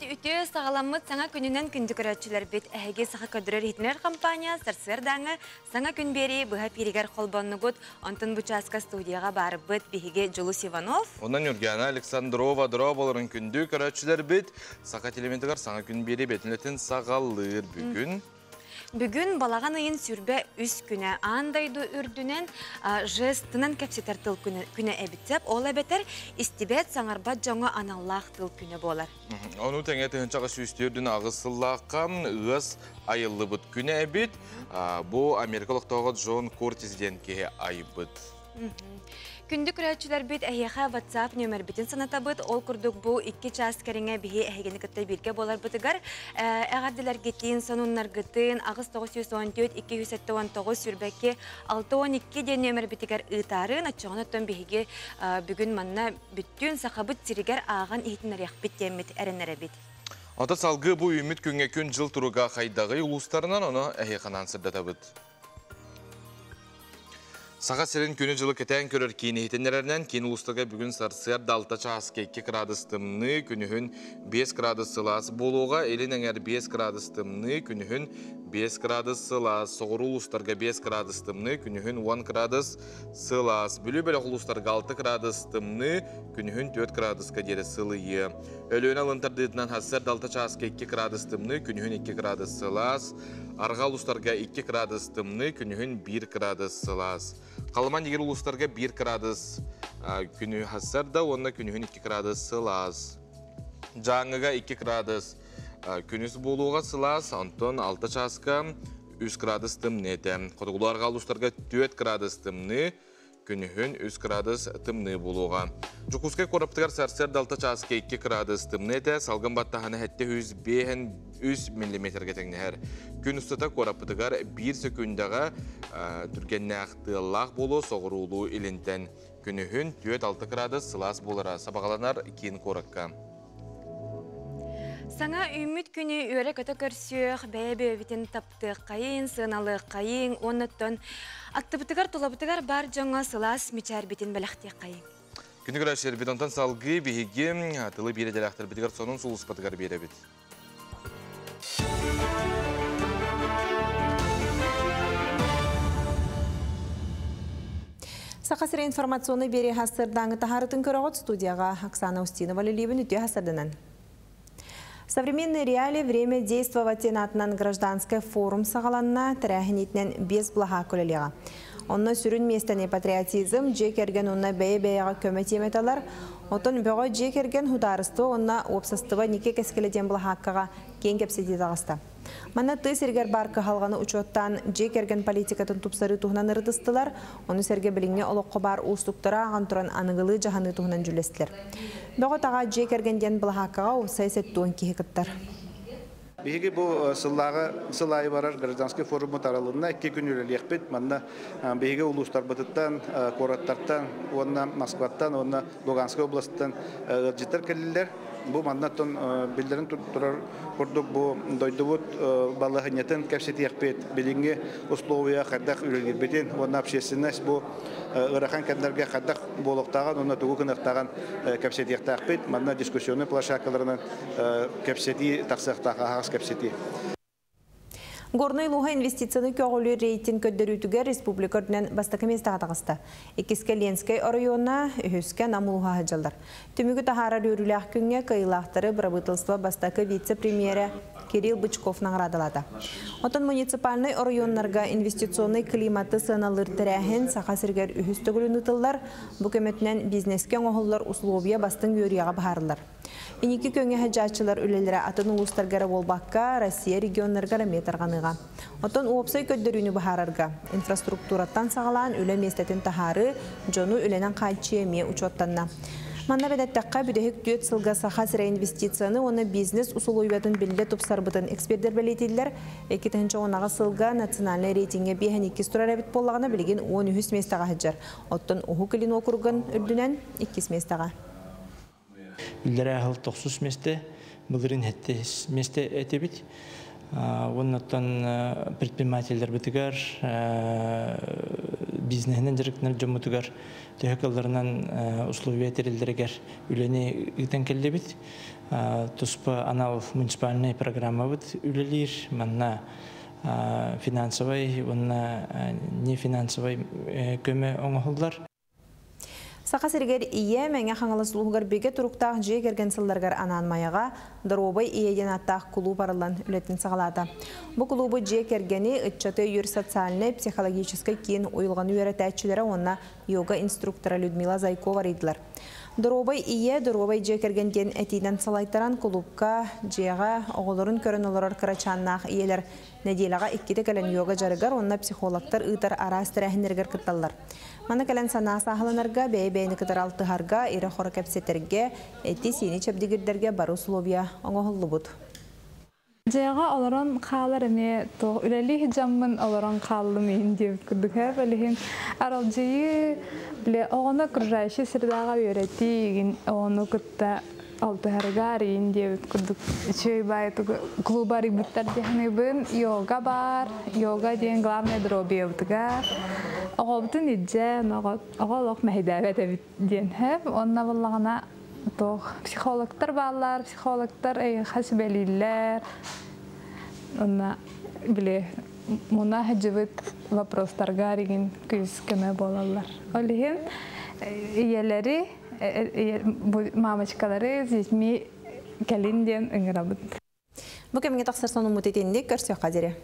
Үүммүт үтүө саҕаламмыт саҥа күнүнэн күндү көрөөччүлэрбит эһиги Саха көрдөрөр иһитинэр компания сарсыардааҥы саҥа күн биэрии быһа эфиригэр холбоннугут. Онтон бу чааска студияҕа баарбыт биһиги Дьулус Иванов. Онон Юргиана Александрова дорооболорун күндү көрөөччүлэрбит Саха телевизорыгар саҥа күн биэрии бэтинэтин саҕалыыр бүгүн. Бүгүн балаҕан ыйын 23 күнэ аан дойду үрдүнэн жестынан кэпсэтэр тыл күнэ эбит. Ол эбэтэр истибэт, саҥарбат дьоҥҥо аналлаах тыл күнэ буолар. Ону тэҥэ 1848 сыллаахха ыас айыллыбыт күнэ эбит. Бу Америка олохтооҕо Джон Кортис диэн киһи айбыт. Күндү көрөөччүлэрбит эһиэхэ WhatsApp нүөмэрбитин санатабыт. Ол курдук бу 2 чаас кэриҥэ биһи эһигини кытта бииргэ буоларбытыгар эҕэрдэлэргитин, сонуннаргытын 8914 279 22 612 диэн нүөмэрбитигэр ыытаарын. Оччоҕуна оттон биһиги бүгүн манна бүттүүн Сахабыт сиригэр ааҕан иһитиннэриэхпит диэммит эрэнэрэбит. Оттон салгыы бу үүммүт күҥҥэ күн-дьыл туруга хайдаҕый улуустарынан ону эһиэхэ анаан сырдатабыт. Саха сирин күнү-дьылы кэтээн көрөр киин иһитиннэрэринэн киин улуустарга бүгүн сарсыарда 6 чааска 2 градус тымныы, күнүһүн 5 градус сылаас буолуоҕа, илин эҥэр 5 градус тымныы, күнүһүн 5 градус сылаас, соҕуруу улуустарга 5 градус тымныы, күнүһүн 10 градус сылаас, Бүлүү бөлөх улуустарга 6 градус тымныы, күнүһүн 4 градуска диэри сылыйыа. Өлүөнэ алын тардыытынан сарсыарда 6 чааска 2 градус тымныы, күнүһүн 2 градус сылаас, Арҕаа улуустарга 2 градус тымныы, күнүһүн 1 градус сылаас. Халыман игир улуустарга 1 градус күнү сарда уонна күнүһүн 2 градус сылаас. Дьааҥыга 2 градус күнүс буолуоҕа сылаас, онтон 6 чааска 3 градус тымныы этэ. Хотугулуу арҕаа улуустарга 4 градус тымныы, күнүһүн 3 градус тымныы буолуоҕа. Дьокуускай куораппытыгар сарсыарда 6 чааска 2 градус тымныы этэ, салгын баттаһына 753 миллиметргэ тэҥнэһэр. Күн устата куораппытыгар 1 сөкүүндэҕэ түргэннээх тыаллаах буолуо соҕуруулуу илинтэн. Күнүһүн 4-6 градус сылаас буолара сабаҕаланар киин куоракка. Саҥа үүммүт күнү үөрэ-көтө көрсүөх, бэйэ-бэйэбитин таптыаххайын, сыаналыаххайын уонна аттыбытыгар тулабытыгар бар дьоҥҥо сылаас мичээрбитин бэлэхтиэххэйиҥ. Күнү көрөөччүлэрбит онтон салгыы биһиги тылы биир идэлээхтэрбитигэр сонун сулууспатыгар биэрэбит. Саха сирэ информационный биэрии сарсыардааҥы таһаарытын көрөҕүт студияҕа Оксана Устинова үлэлиибин үтүө сарсыарданан. Современные реалии время действовать атынан гражданскай форум саҕаланна тэрээһин биэс былаһаакка үлэлиэҕэ. Онно сүрүн миэстэни патриотизм, дьиэ кэргэн уонна бэйэ-бэйэҕэ көмө тиэмэтэ Оттон бөҕө дьиэ кэргэн судаарыстыба уонна уопсастыба инники кэскилэ диэн былаһааккаҕа киэҥ кэпсэтии таҕыста. Манна тыа сиригэр баар кыһалҕаны учуоттаан дьиэ кэргэн политикатын тупсарыы туһунан ырытыстылар, ону сэргэ билиҥҥи олоххо баар уустуктары ааҕан туран аныгылыы дьаһаныы туһунан дьүүллэстилэр. Бөҕө таҕа дьиэ кэргэн диэн былаһааккаҕа уопсай 70 киһи кыттар. Биһиги бу сыллааҕы сыл аайы барар гражданский форуммут арылынна, 2 күн үлэлиэхпит. Манна биһиги улуустарбытыттан, куораттартан уонна Москваттан уонна Луганскай областан ыалдьыттар кэллилэр. Бу маннаттан биллэрин турар курдук бу дойдубут балаһыанньатын кэпсэтиэхпит, билиҥҥи условия хайдах үлэлиирбитин уонна общественность бу ыарахан кэмнэргэ хайдах буолуохтааҕын уонна тугу гыныахтааҕын кэпсэтиэхтээхпит. Манна дискуссионный площадкаларынан кэпсэтии тахсыахтаах аһаҕас кэпсэтии. Горнай улууһа инвестицияны көҕүлүүр рейтинг көрдөрүүтүгэр республика үрдүнэн бастакы миэстэҕэ таҕыста. Иккискэ Ленскэй оройуона, үһүскэ Нам улууһа сылдьаллар. Түмүгү таһаарар үөрүүлээх күҥҥэ кыайыылаахтары бырабыыталыстыба бастакы вице-премьерэ Кирилл Бычков наҕараадалаата. Оттон муниципальнай оройуоннарга инвестиционнай климаты сыаналыыр тэрээһин Саха сиригэр үһүс төгүлүн ыытыллар. Бу көмөтүнэн бизнескэ оҥоһуллар условия бастыҥ үөрүйэҕэ быһаарыллар. Инники күөҥҥэ сылдьааччылар үлэлэрэ атын улуустарга эрэ буолбакка, Россия регионнарыгар эмиэ тарҕаныаҕа. Оттон уопсай көрдөрүүнү быһаарарга инфраструктураттан саҕалаан үлэ миэстэтин таһаарыы, дьону үлэнэн хааччыйыы эмиэ учуоттанна. Манна бэлэттэххэ, бүтэһик 4 сылга Саха сирэ инвестицияны уонна бизнес усулуобуйатын биллэ тупсарбытын экспердэр бэлиэтииллэр. 2018 сылга национальнай рейтиҥҥэ 52 турар эбит буоллаҕына, билигин 13 миэстэҕэ сылдьар. Оттон Уһук Илин уокуругун үрдүнэн 2 миэстэҕэ. Иллэрээ сыл тохсус миэстэ, былырыын сэттис миэстэ этибит. Уоннаттан предпринимателлэрбитигэр Бизнеһинэн дьарыктанар дьоммутугар төһө кыалларынан условия тэриллэригэр үлэни ыытан кэллибит. Туспа анал муниципальнай программабыт үлэлиир. Манна финансовай уонна нефинансовай көмө оҥоһуллар. Саха сиригэр Ийэ, Мэҥэ Хаҥалас улууһугар бигэ туруктаах дьиэ кэргэн сылларыгар анаан Майаҕа Доруобай ийэ диэн ааттаах кулууп арыллан үлэтин саҕалаата. Бу кулуубу дьиэ кэргэни, ыччаты өйүүр социальнай, психологическай киин уйулҕаны үөрэтээччилэрэ уонна йога инструктора Людмила Зайкова арыйдылар. Доруобай ийэ, доруобай дьиэ кэргэн диэн этиинэн салайтаран кулуупка, дьиэҕэ оҕолорун көрөн олорор кырачааннаах ийэлэр нэдиэлэҕэ иккитэ кэлэн йога дьарыгар уонна психологтар ыытар араас тэрээһиннэригэр кытталлар. Маны кэлэн санаа сааһыланарга, бэйэ-бэйэни кытары алтыһарга, ирэ-хоро кэпсэтэргэ, эти-сиини чэбдигирдэргэ бары условия оҥоһуллубут. Дьиэҕэ олорон хаалар эмиэ туох үлэлии сылдьаммын олорон хааллым иһин диэбит курдук ээ билигин аралдьыйыы били оҕону окружающий средаҕа үөрэтии игин оҕону кытта алтыһарга арыйын диэбит курдук үчүгэй баайы клуба арыйбыттар дии саныыбын йога баар йога диэн главное доруобуйабытыгар оҕобутун илдьэ оҕо олох мэһэйдээбэт эбит диэн сөп уонна буоллаҕына туох психологтар бааллар психологтар эйиэхэ сүбэлииллэр уонна били муна сылдьыбыт вопростарга игин күүс көмө буолаллар ол иһин ийэлэри мамочкалары с детьми кэлин диэн ыҥырабыт. Бу кэмҥэ тахсар сонуммут итинник көрсүөххэ диэри.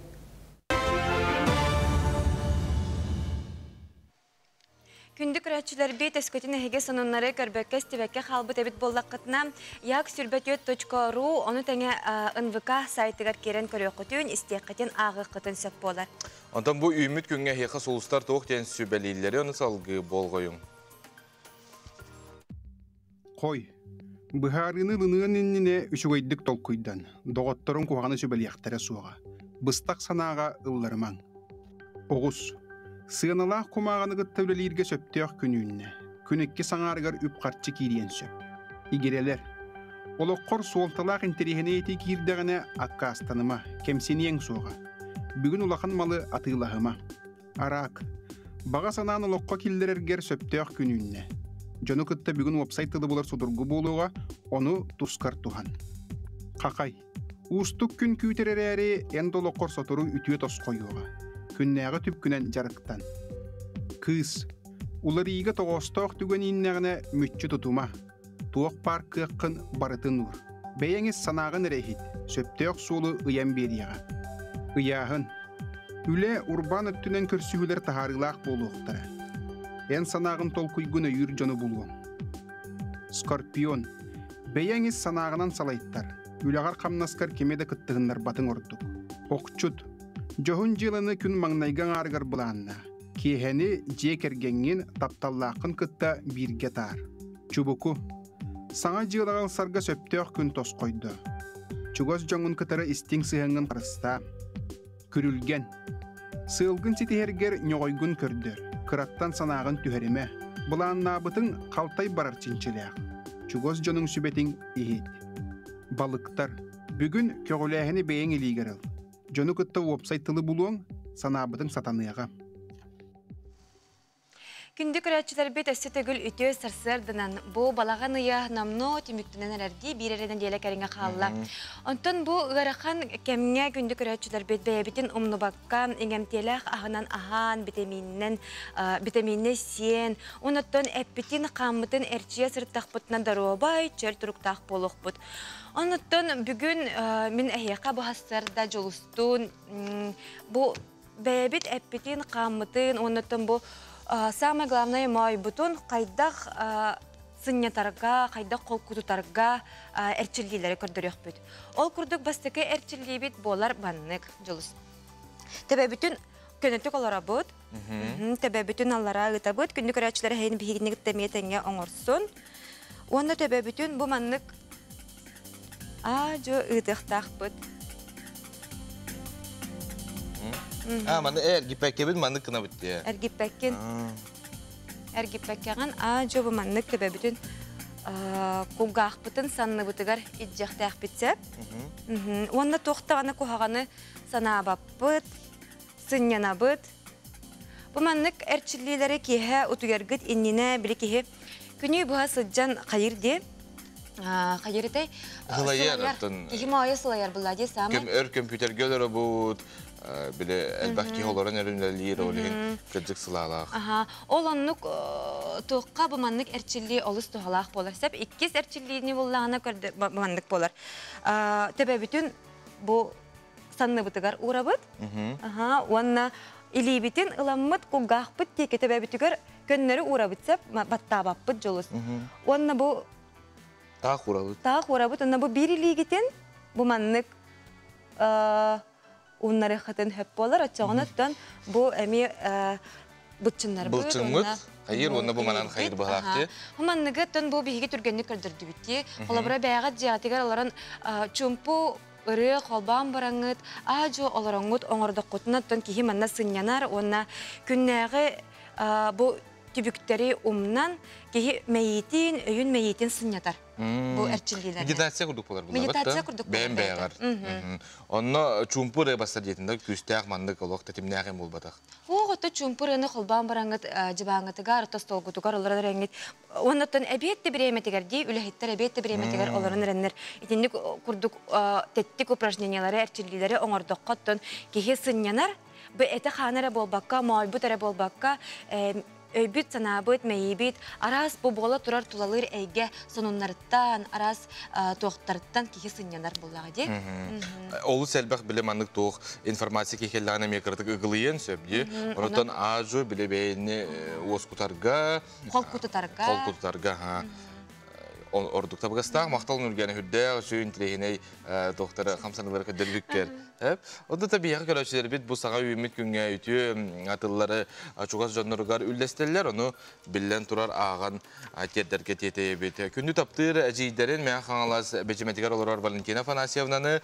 Күндү көрөөччүлэрбит, өскөтүн эһиги сонуннары көрбөккө, истибэккэ хаалбыт эбит буоллаххытына, як сүрбэтүөт.ру ону тэҥэ НВК сайтыгар киирэн көрүөххүтүн, истиэххитин, ааҕыаххытын сөп буолар. Онтон бу үүммүт күҥҥэ эһиэхэ сулустар туох диэн сүбэлииллэри ону салгыы болҕойуҥ. Хой, быһаарыыны ылыныан иннинэ үчүгэйдик толкуйдан, доҕотторуҥ куһаҕаны сүбэлиэхтэрэ суоҕа. Быстах санааҕа ылларымаҥ. Оҕус. Сыаналаах кумааҕыны кытта үлэлииргэ сөптөөх күн үүннэ. Күн иккис аҥаарыгар үп-харчы киириэн сөп. Игирэлэр. Олоххор суолталаах интэриэһинэй этии киирдэҕинэ аккаастаныма, кэмсиниэҥ суоҕа. Бүгүн улахан малы атыылаһыма. Араак. Баҕа санаан олоххо киллэрэргэр сөптөөх күн үүннэ. Дьону кытта бүгүн уопсай тылы булар судургу буолуоҕа, ону тускар туһан. Хахай. Уустук күн күүтэр эрээри, эн да олоххор сотору үтүө тосхойуоҕа. Күннээҕи түпкүнэн дьарыктан. Кыыс. Уларыйыыга тоҕоостоох түгэн ииннэҕинэ мүччү тутума. Туох баар кыаххын барытын уур. Бэйэҥ ис санааҕын эрэ иһит, сөптөөх суолу ыйан биэриэҕэ. Ыйааһын. Үлэ, урбаан өттүнэн көрсүһүүлэр таһаарыылаах буолуохтара. Эн санааҕын толкуйгун өйүүр дьону булуоҥ. Скорпион. Бэйэҥ ис санааҕынан салайтар. Үлэҕэр-хамнаскар кими да кыттыһыннарбатыҥ ордук. Охчут. Дьоһун дьыаланы күн маҥнайгы аҥаарыгар былааннаа. Киэһэни дьиэ кэргэҥҥин, тапталлааххын кытта бииргэ таар. Чубуку. Саҥа дьыалаҕа ылсарга сөптөөх күн тосхойдо. Чугас дьоҥҥун кытары истиҥ сыһыаҥҥын харыстаа. Күрүлгэн. Сыалгын ситиһэргэр ньоҕойгун көрдөр, кыраттан санааҕын түһэримэ. Былааннаабытыҥ халтай барар чинчилээх. Чугас дьонуҥ сүбэтин иһит. Балыктар. Бүгүн көҕүлээһини бэйэҥ илиигэр ыл. Дьону кытта уопсай тылы булуоҥ, санаабытыҥ сатаныаҕа. Күндү көрөөччүлэрбит өссө төгүл үтүө сарсыарданан бу балаҕан ыйа номнуо түмүктэнэн эрэрдии биир эрэ нэдиэлэ кэриҥэ хаалла. Онтон бу ыарахан кэмҥэ күндү көрөөччүлэрбит бэйэбитин умнубакка иҥэмтиэлээх аһынан аһаан, битэмиининэн битэмииннэй сиэн, онуттан эппитин, хааммытын эрчийэ сырыттахпытына доруобай, чөл туруктаах буолуохпут. Онуттан бүгүн мин эһиэхэ бу сарсыарда дьулустуун бу бэйэбит эппитин, хааммытын, уоннаттан бу самое главное моойбутун хайдах сынньатарга, хайдах холкутутарга эрчиллиилэри көрдөрүөхпүт. Ол курдук бастакы эрчиллиибит буолар баннык дьулус. Төбөбүтүн көнөтүк олоробут, төбөбүтүн аллара ыытабыт, күндү көрөөччүлэр эһэйин биһигини кытта эмиэ тэҥҥэ оҥорсун. Уонна төбөбүтүн бу маннык Аа-дьуо ыытыахтаахпыт. А, маны эргиппэккэбин маннык гынабыт дии. Эргиппэккин. Эргиппэккэҕин аа-дьуо бу маннык төбөбүтүн кулгаахпытын санныбытыгар илдьиэхтээхпит сөп. Уонна туох даҕаны куһаҕаны санаабаппыт, сынньанабыт. Бу маннык эрчиллиилэри киэһэ утуйаргыт иннинэ били киһи күнү быһа сылдьан хайыр дии. Хайыр этэй? Сылайар. Киһи моойо сылайар булла дии саамай. Өр көмпүүтэргэ олоробут, били элбэх киһи олорон эрүнэлиир, ол иһин кырдьык сылаалаах. Аха, ол оннук туохха бу маннык эрчиллии олус туһалаах буолар. Сөп иккис эрчиллиини буллаҕына көрдө бу маннык буолар. Төбөбүтүн бу санныбытыгар уурабыт. Аха, уонна илиибитин ыламмыт кулгаахпыт диэки төбөбүтүгэр көннөрү уурабыт сөп, баттаабаппыт дьолус. Уонна бу Таах уурабыт. Таах уурабыт. Уонна бу биир илиигитин бу маннык ууннарыаххытын хөп буолар. Оччоҕуна бу эмиэ былчыннарбыт. Былчыҥмыт хайыр уонна бу манан хайыр быһаахты. Манныгы бу биһиги түргэнник көрдөрдүбүт. Холобура бэйэҕит дьиэҕитигэр олорон чумпу ырыа холбоон бараҥҥыт, аа-дьуо олороҥҥут оҥордоххутуна оттон киһи манна сынньанар уонна күннээҕи бу түбүктэри умнан киһи мэйиитин, өйүн мэйиитин сынньатар. Бу эрчиллиилэринэн. Медитация курдук болар булар. Медитация курдук болар. Бэйэм бэйэҕэр. Онно чуумпу ырыа бассар диэтинде күүстээх маннык олох тэтимнээх эм буолбатах. Оҕото чуумпу ырыаны холбоон бараҥҥыт дьыбааҥҥытыгар, остолгутугар олорон эрэҥҥит. Оннуттан эбиэт да бириэмэтигэр дии, үлэһиттэр эбиэт да бириэмэтигэр олорон эрэннэр. Итинник курдук тэттик упражнениялары, эрчиллиилэри оҥордоххо оттон киһи сынньанар, бу этэ хаана эрэ буолбакка, моойбут эрэ буолбакка, өйбүт, санаабыт, мэйиибит араас бу буола турар тулалыыр эйгэ сонуннарыттан, араас туохтарыттан киһи сынньанар буоллаҕа дии. Олус элбэх биле маннык туох информация киһилэҕин эмиэ кыратык ыгылыйыан сөп дии. Онтон аажу биле бэйэни уоскутарга, холкутутарга, холкутутарга ордук табыгастаах махтал нүргэни хүрдээх үчүгэй интириэһинэй туохтары хамсаныылары көрдөрбүккэр. Онто та биһиэхэ көрөөччүлэрбит бу саҥа үүммүт күҥҥэ үтүө атыллары чугас дьонноругар үллэстэллэр, ону биллэн турар ааҕан тиэрдэргэ тиэтэйэбит. Күндү таптыыр эдьиийдэрин Мэҥэ Хаҥалас Бэдьимэтигэр олорор Валентина Афанасьевнаны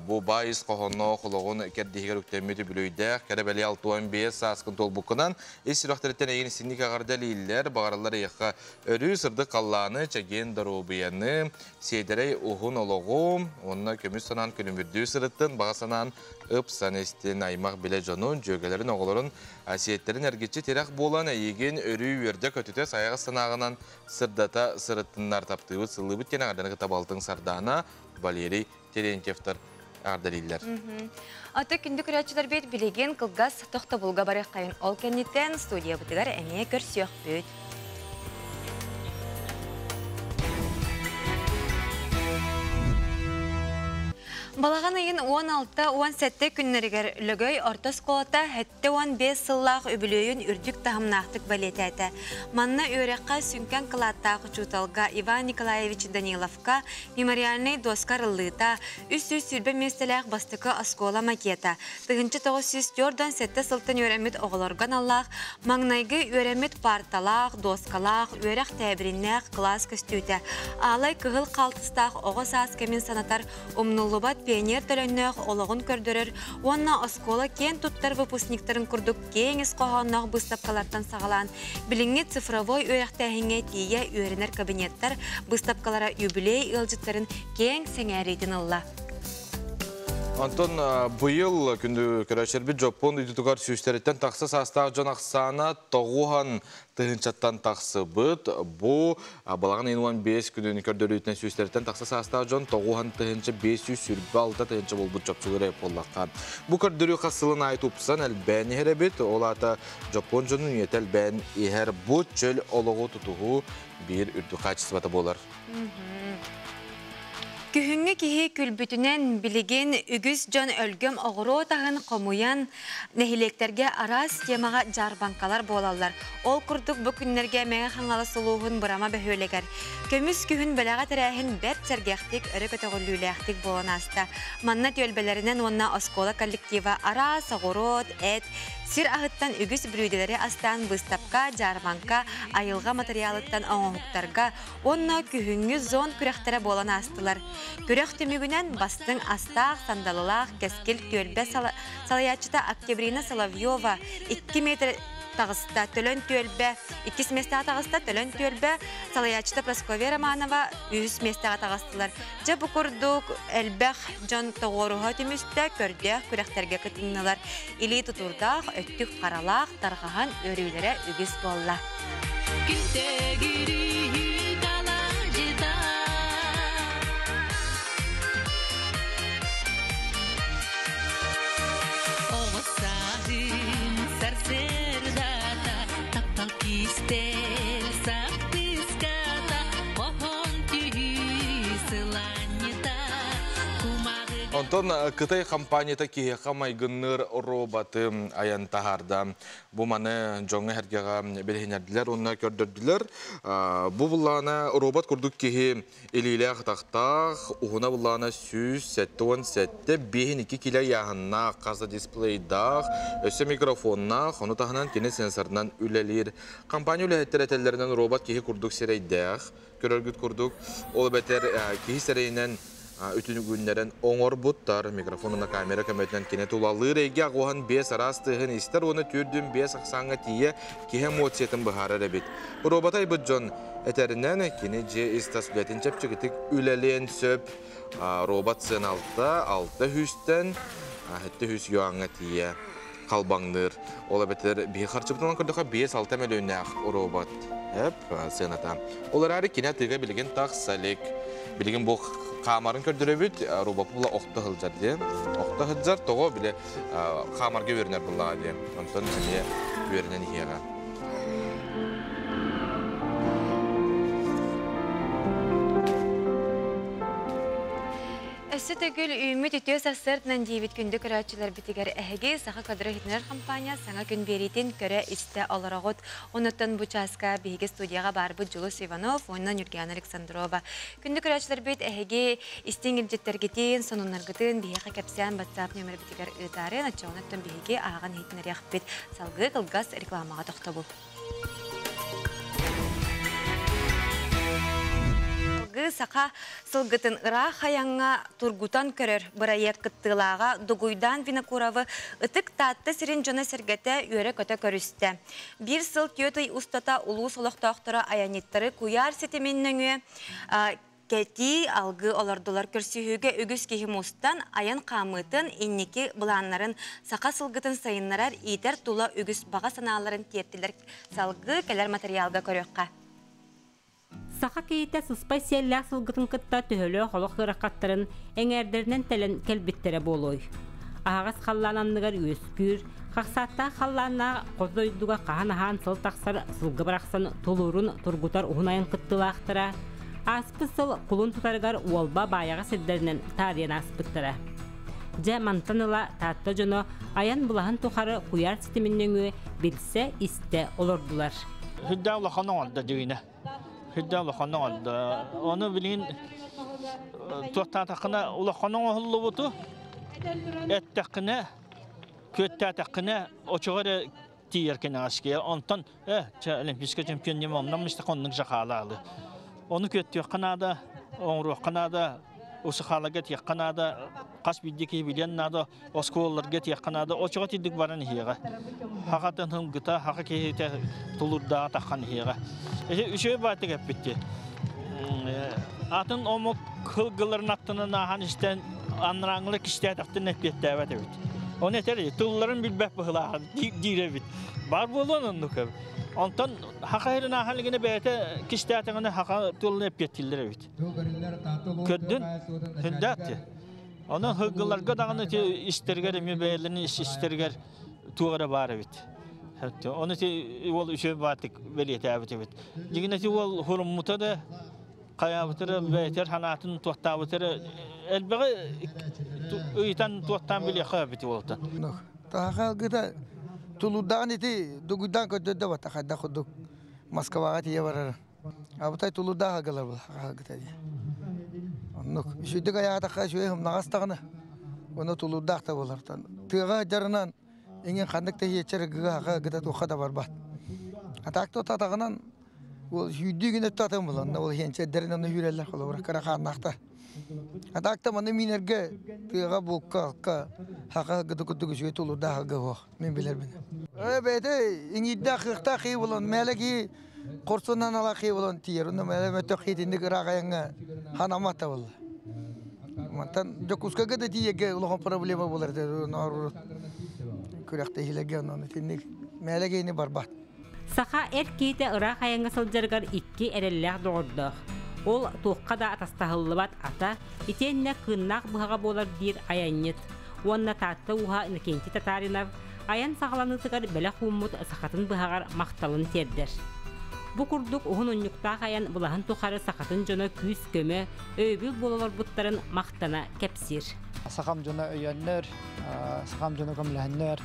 бу баай ис хоһоонноох олоҕун кэрдииһигэр үктэммит үбүлүөйдээх кэрэ бэлиэ 65 сааскын туолбуккунан ис сүрэхтэриттэн эйигин истиҥник эҕэрдэлииллэр, баҕараллар эйиэхэ өрүү сырдык халлааны, чэгиэн доруобуйаны, сиэдэрэй уһун олоҕу уонна көмүс санаан күлүмүрдүү сырыттын, баҕа санаан ыпсан истин, аймах билэ дьонун, дьүөгэлэрин, оҕолорун сиэттэрин эргиччи тирэх буолан, эйигин өрүү үөрдэ-көтүтэ сайаҕас санааҕынан сырдата сырыттыннар таптыыбыт, сыллыыбыт диэн эҕэрдэни кытта балтыҥ Сардаана, Валерий Терентьевтар эҕэрдэлииллэр. Аты күндү көрөөччүлэрбит билигин кылгас тохтобулга барыаххайын ол кэнниттэн студиябытыгар эмиэ көрсүөхпүт. Балаҕан ыйын 16-17 күннэригэр Лөгөй орто оскуолата 75 сыллаах үбүлүөйүн үрдүк таһымнаахтык бэлиэтээтэ. Манна үөрэххэ сүҥкэн кылааттаах учууталга Иван Николаевич Даниловка мемориальнай доска арыллыыта, 320 миэстэлээх бастакы оскуола макета, 1947 сылтан үөрэммит оҕолорго аналлаах маҥнайгы үөрэммит парталаах, доскалаах, үөрэх тээбириннээх кылаас көстүүтэ, аалай кыһыл хаалтыстаах оҕо саас кэмин санатар умнуллубат пионер төлөннөөх олоҕун көрдөрөр уонна оскуола киэн туттар выпускниктарын курдук киэҥ ис хоһоонноох быыстапкалартан саҕалаан билиҥҥи цифровой үөрэхтээһиҥҥэ тиийэ үөрэнэр кабинеттар быыстапкалара юбилей ыалдьыттарын киэҥ сэҥээриитин ылла. Онтон быйыл күндү көрөөччүлэрбит Дьоппуон дойдутугар сүүстэриттэн тахса саастаах дьон ахсаана тоҕуһан тыһыынчаттан тахсыбыт. Бу балаҕан ыйын 15 күнүн көрдөрүүтүнэн сүүстэриттэн тахса саастаах дьон 9526 тыһыынча буолбут чопчулары буоллахха. Бу көрдөрүү хас сылын аайы тупсан элбээн иһэр эбит. Ол аата Дьоппуон дьонун үйэтэ элбээн иһэр. Бу чөл олоҕу тутуһуу биир үрдүк хаачыстыбата буолар. Күһүҥҥү киһи күлбүтүнэн билигин үгүс дьон өлгөм оҕуруот аһын хомуйан нэһилиэктэргэ араас темаҕа дьаарбаҥкалар буолаллар. Ол курдук бу күннэргэ Мэҥэ Хаҥалас улууһун Бырама бөһүөлэгэр көмүс күһүн бэлэҕэ тэрээһин бэрт сэргэхтик, өрө көтөҕүллүүлээхтик буолан ааста. Манна түөлбэлэринэн уонна оскуола коллектива араас оҕуруот, эт, сир аһыттан үгүс бүлүүдэлэри астаан быыстапка, дьаарбаҥка, айылҕа матырыйаалыттан оҥоһуктарга уонна күһүҥҥү зон күрэхтэрэ буолан аастылар. Күрэх түмүгүнэн бастыҥ астаах, сандалылаах Кэскил түөлбэ салайааччыта Октябрина Соловьева 2 метр таҕыста. Төлөн түөлбэ иккис миэстэҕэ таҕыста, Төлөн түөлбэ салайааччыта Прасковья Романова үһүс миэстэҕэ таҕыстылар. Дьэ бу курдук элбэх дьон тоҕуоруһа түмүстэ, көрдөөх күрэхтэргэ кытыннылар. Илии тутуурдаах, өттүк харалаах, тарҕаһан үөрүүлэрэ үгүс буолла. Онтон Кытай компанията киһиэхэ майгынныыр роботы айан таһаарда. Бу маны дьоҥҥо эргэҕэ билиһиннэрдилэр уонна көрдөрдүлэр. Бу буллаана робот курдук киһи илиилээх атахтаах, уһуна буллаана 177, 5-2 кило ыйааһыннаах, хас да дисплейдаах, өссө микрофоннаах, ону таһынан кини сенсорынан үлэлиир. Компания үлэһиттэрэ этэллэринэн робот киһи курдук сирэйдээх, көрөргүт курдук, ол эбэтэр киһи сирэйинэн үтүнүгүннэрэн оҥорбуттар. Микрофон уонна камера көмөтүнэн кини тулалыыр эйгэ аҕуһан биэс араас тыаһын истэр уонна түүрдүн биэс ахсааҥҥа тиийэ киһи эмоциятын быһаарар эбит. Роботы айбыт дьон этэринэн, кини дьиэ ис-тас үлэтин чэпчэкитик үлэлиэн сөп. Робот сыаналта алта үстэн 700 юаҥҥа тиийэ халбаҥныыр. Ол эбэтэр биһи харчыбытынан көрдөхө 5-6 мөлүйүннээх робот эп сыаната. Ол эрээри кини атыыга билигин тахса илик. Билигин бу хаамарын көрдөрөбүт, робот була охто сылдьар диэн. Охто сылдьар тоҕо бile хаамарга үөрэнэр буллаҕа диэн. Онтон эмиэ үөрэнэн иһиэҕэ. Өссө төгүл үүммүт үтүө сарсыарданан диэбит күндү көрөөччүлэрбитигэр эһиги Саха кадры иһитиннэрэр компания саҥа күн биэриитин көрө-истэ олороҕут. Онуттан бу чааска биһиги студияҕа баарбыт Дьулус Иванов уонна Ньургиана Александрова. Күндү көрөөччүлэрбит эһиги истиҥ илдьиттэргитин, сонуннаргытын биһиэхэ кэпсээн WhatsApp нүөмэрбитигэр ыытаарыан, оччоҕуна биһиги ааҕан иһитиннэриэхпит. Салгыы кылгас рекламаҕа тохтобул. Салгыы саха сылгытын ыраах айаҥҥа тургутан көрөр бырайыак кыттыылааҕа Дугуйдаан Винокуровы Ытык Таатта сирин дьоно-сэргэтэ үөрэ-көтө көрүстэ. Биир сыл түөрт ый устата улуус олохтоохторо айанньыттары куйаар ситимин нөҥүө кэтии алгыы олордулар. Көрсүһүүгэ үгүс киһи мустан, айан хаамыытын, инники былааннарын, саха сылгытын сайыннарар, иитэр тула үгүс баҕа санааларын тиэртилэр. Салгыы кэлэр материалга көрүөххэ. Саха киһитэ сыспай сиэллээх сылгытын кытта төһөлөөх олох ыарахаттарын эҥээрдэринэн тэлэн кэлбиттэрэ буолуой? Аһаҕас халлаан анныгар үөскүүр, хахсааттаах халлааннаах хос дойдуга хаһан аһаан сыл тахсар сылгы барахсан тулуурун тургутар уһун айан кыттыылаахтара, ааспыт сыл кулун тутарыгар Уолба Баайаҕа сирдэринэн таарыйан ааспыттара. Дьэ, мантан ыла Таатта дьоно айан былаһын тухары куйаар ситимин нөҥүө билсэ, истэ олордулар. Хүддэ улахан оҥордо дьиҥинэ. Хүддэ улахан оҥордо. Ону билигин туохтаатаххына улахан оҥоһуллубуту эттэххинэ, күөттээтэххинэ очоҕо эрэ тиийэр кэнэҕэскиэ. Онтон чэ олимпийскай чемпион диэн онно мистэх оннук жахаалаалы. Ону күөттүөххэ наада, оҥоруохха наада, усухааларга тиэххэ наада, хас биирдии киһи билиэн наада, оскуолаларга тиэххэ наада, очоҕо тиийдик баран иһиэҕэ. Хахатын хылгыта, хаха киһитэ тулуурдааҕа таххан иһиэҕэ. Үчүгэй баайтык эппитти. Атын омук хылгыларын аттынан ааһан истэн анарааҥҥылар кистээтэхтэрин эппиэттээбэт эбит. Оны этэр тылларын билбэт быһылааҕа диир эбит. Бар буолуон оннук эбит. Онтон хаха иһирин ааһан илигинэ бэйэтэ кистээтэҕинэ хаха тылын эппиэттииллэр эбит. Көрдүн, хүндээт. Онон хылгыларга даҕаны ити истэригэр эмиэ бэйэлэрин истэригэр туох эрэ баар эбит. Ону ити уол үчүгэй баатык бэлиэтээбит эбит. Дьиҥинэ ити уол хуруммута да хайаабытара бэйэтэр санаатын туохтаабытара элбэҕи ыйытан туохтаан билиэххэ эбит уолтан. Таһаҕа тулуурдаҕын ити дугуйдаан көрдөрдө бата хайдах курдук Москваҕа тиийэ барар. Абытай тулуурдаах агалар был хаалгыта дии. Оннук. Үчүгдүк айаатахха үчүгэй ымнаҕас даҕаны. Ону тулуурдаах да буолар. Тыаҕа дьарынан иҥин ханнык да иһиэччэр гыга гыта туохха да барбат. А так то татаҕынан ол сүүрдүү гин өттө атын булан ол иһиэнчэрдэрин ону үүрэллэр холобура кыра хааннаахтар. Атакта маны минерге тыаға букка алка хака гыды кудугу сүе тулурда хага хох мен билербин. Э бете иңидда хыкта хи болон мелеги корсунан ала хи болон тиер. Уну меле мөтө хитинди кырагайыңа ханамата болла. Мантан жокуска гыды тиеге улахан проблема болар де. Күрәкте хилеге оны тинник мелеги барбат. Саха эр киһитэ ыраах айаҥҥа сылдьарыгар икки эрэллээх доҕордоох. Ол туохха да атастаһыллыбат ата, итиэннэ кыыннаах быһаҕа буолар диир айанньыт. Уонна Таатта ууһа Иннокентий Татаринов айан саҕаланыытыгар бэлэх ууммут сахатын быһаҕар махталын тиэрдэр. Бу курдук уһун унньуктаах айан былаһын тухары сахатын дьоно күүс-көмө, өйөбүл буола олорбуттарын махтана кэпсиир. Сахам дьоно өйөннөр, сахам дьоно көмөлөһөннөр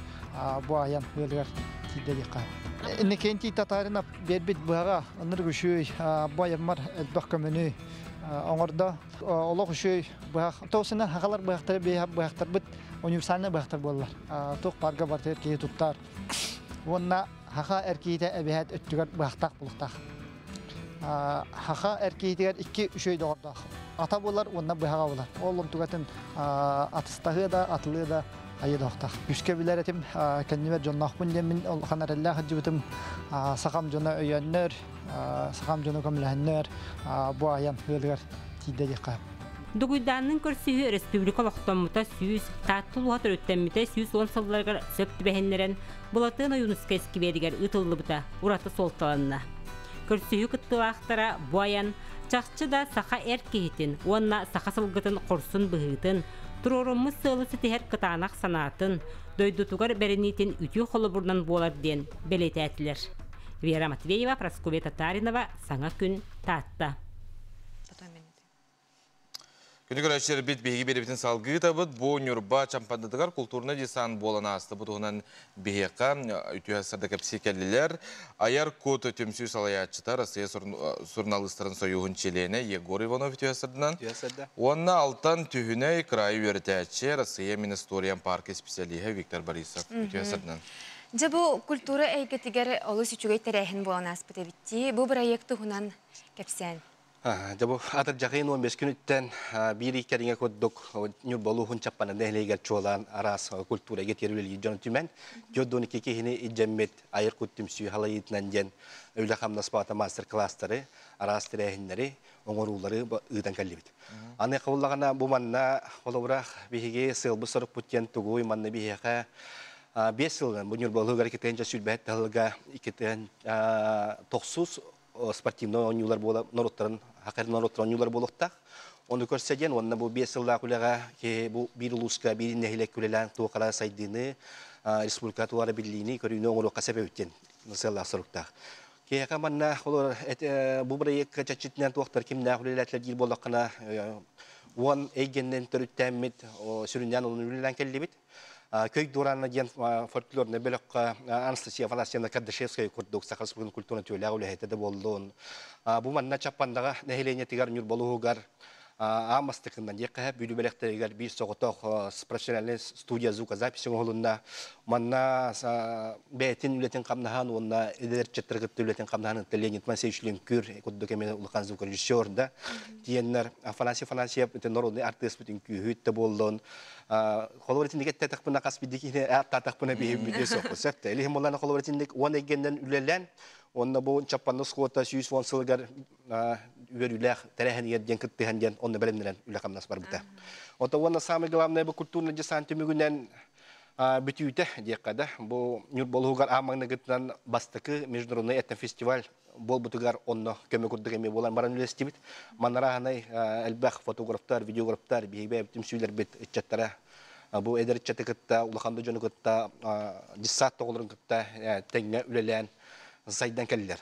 бу айан ыалыгар тиийдэ диэххэ. Иннокентий Татаринов биэрбит быһаҕа ынырык үчүгэй бу айаммар элбэх көмөнү оҥордо. Олох үчүгэй быһах. Тоҕусунан хахалар быһахтары быһахтарбыт универсальный быһахтар буоллар. Туох барга бартыгар киһи туттар. Уонна хаха эр киһитэ эбэһээт өттүгэр быһахтаах булуктаах. Хаха эр киһитигэр икки үчүгэй доҕордоох. Ата буолар уонна быһаҕа буолар. Ол онтугатын атыстаһыа да, атылыа да айыдохтах. Үскэ билэр этим, кэннибэр дьонноохпун диэммин улахан эрэллээх сылдьыбытым. Сахам дьоно өйөннөр, сахам дьоно көмөлөһөннөр бу айан ыалыгар тиийдэ диэххэ. Дугуйдааннын көрсүһүү республика олохтоммута 100, Таатта улууһа төрүттэммитэ 110 сылларыгар сөп түбэһиннэрэн Былатыан Ойуунускай скверигэр ыытыллыбыта ураты суолталанна. Көрсүһүү кыттыылаахтара бу айан чахчы да саха эр киһитин уонна саха сылгытын хорсун быһыытын, туруоруммут сыалы ситиһэр кытаанах санаатын, дойдутугар бэриниитин үтүө холобурунан буолар диэн бэлиэтээтилэр. Вера Матвеева, Прасковья Татаринова, Саҥа күн, Таатта. Күнү көрөөччүлэрбит биһиги биэрэбитин салгыы табыт. Бу Ньурба Чампандатыгар культурнай десант буолан ааста. Бу туһунан биһиэхэ үтүө сарда кэпсии кэллилэр. Айар кут түмсүү салайааччыта Россия суруналыыстарын союһун чилиэнэ Егор Иванов үтүө сарданан. Уонна Алтан Түһүнэй кыраайы үөрэтээччи Россия Министориям парка специалиһа Виктор Борисов үтүө сарданан. Дьэ бу культура эйгэтигэр олус үчүгэй тэрээһин буолан ааспыт эбит. Бу проект туһунан кэпсээн. Дьэ бу атырдьахыйын 15 күнүттэн биир ый кэриҥэ курдук Ньурба улууһун Чаппана нэһилиэгэр чуолаан араас культура эйгэтигэр үлэлиир дьону түмэн, 42 киһини илдьэммит айар кут түмсүү халайыытынан диэн үлэ-хамнас баата мастер-класстары, араас тэрээһиннэри, оҥоруулары ыытан кэллибит. Аны хабыллаҕына бу манна холобура биһиги сыалбыт-сорукпут диэн тугуй манна биһиэхэ 5 сылынан бу Ньурба улууһугар 2021 сылга 2009 спортивный оонньуулар буола норуоттарын хакер норуоттарын оонньуулар буолуохтаах. Ону көрсө диэн уонна бу 5 сыллаах үлэҕэ бу биир улууска биир нэһилиэк үлэлээн туохара сайдыыны республика туара биллиини көрүүнү оҥоруохха сөп эбит диэн сыаллаах соруктаах. Киһиэхэ манна олор бу проектка чаччытынан туохтар кимнээх үлэлээтилэр диир буоллаххына уон эйгэннэн төрүттээммит сүрүннээн олун үлэлээн кэллибит. Көй Дураана диэн фольклорный бөлөххө Анастасия Афанасьевна Кардашевская курдук Саха Республикатын культуратын түөлээх үлэһитэ да буоллун. Бу манна Чаппандаҕа нэһилиэнньэтигэр Ньурбалуһугар аан бастакынан диэххэ Бүлүү бэлэхтэригэр биир соҕотох профессиональный студия звукозаписи оҥоһулунна. Манна бэйэтин үлэтин хамнаһан уонна эдэр ыччаттары кытта үлэтин хамнаһан Леонид Моисеевич Лүҥкүр курдук эмиэ улахан звукорежиссер да тиэннэр Афанасий Афанасьев народный артыыспыт үҥкүүһүт да буоллун холобур итинник эттэтэхпинэ хас биирдии киһини ааттаатахпына биһи билиэ суохпут сөп да илиһин буллана холобур итинник уон эйгэннэн үлэлээн уонна бу Чаппанны оскуолата 110 сылыгар үөрүүлээх тэрээһинигэр диэн кыттыһан диэн онно бэлэмнэнэн үлэ-хамнас барбыта. Ото уонна самый главное бу культурный десант түмүгүнэн бүтүүтэ диэххэ да бу Ньурба улууһугар аан маҥнайгытынан бастакы международный этнофестиваль буолбутугар онно көмө курдук эмиэ буолан баран үлэстибит. Манарааһынай элбэх фотографтар, видеографтар, биһиги түмсүүлэрбит ыччаттара бу эдэр ыччаты кытта, улахан да дьону кытта, дьыссаат оҕолорун кытта тэҥҥэ үлэлээн сайдан кэллилэр.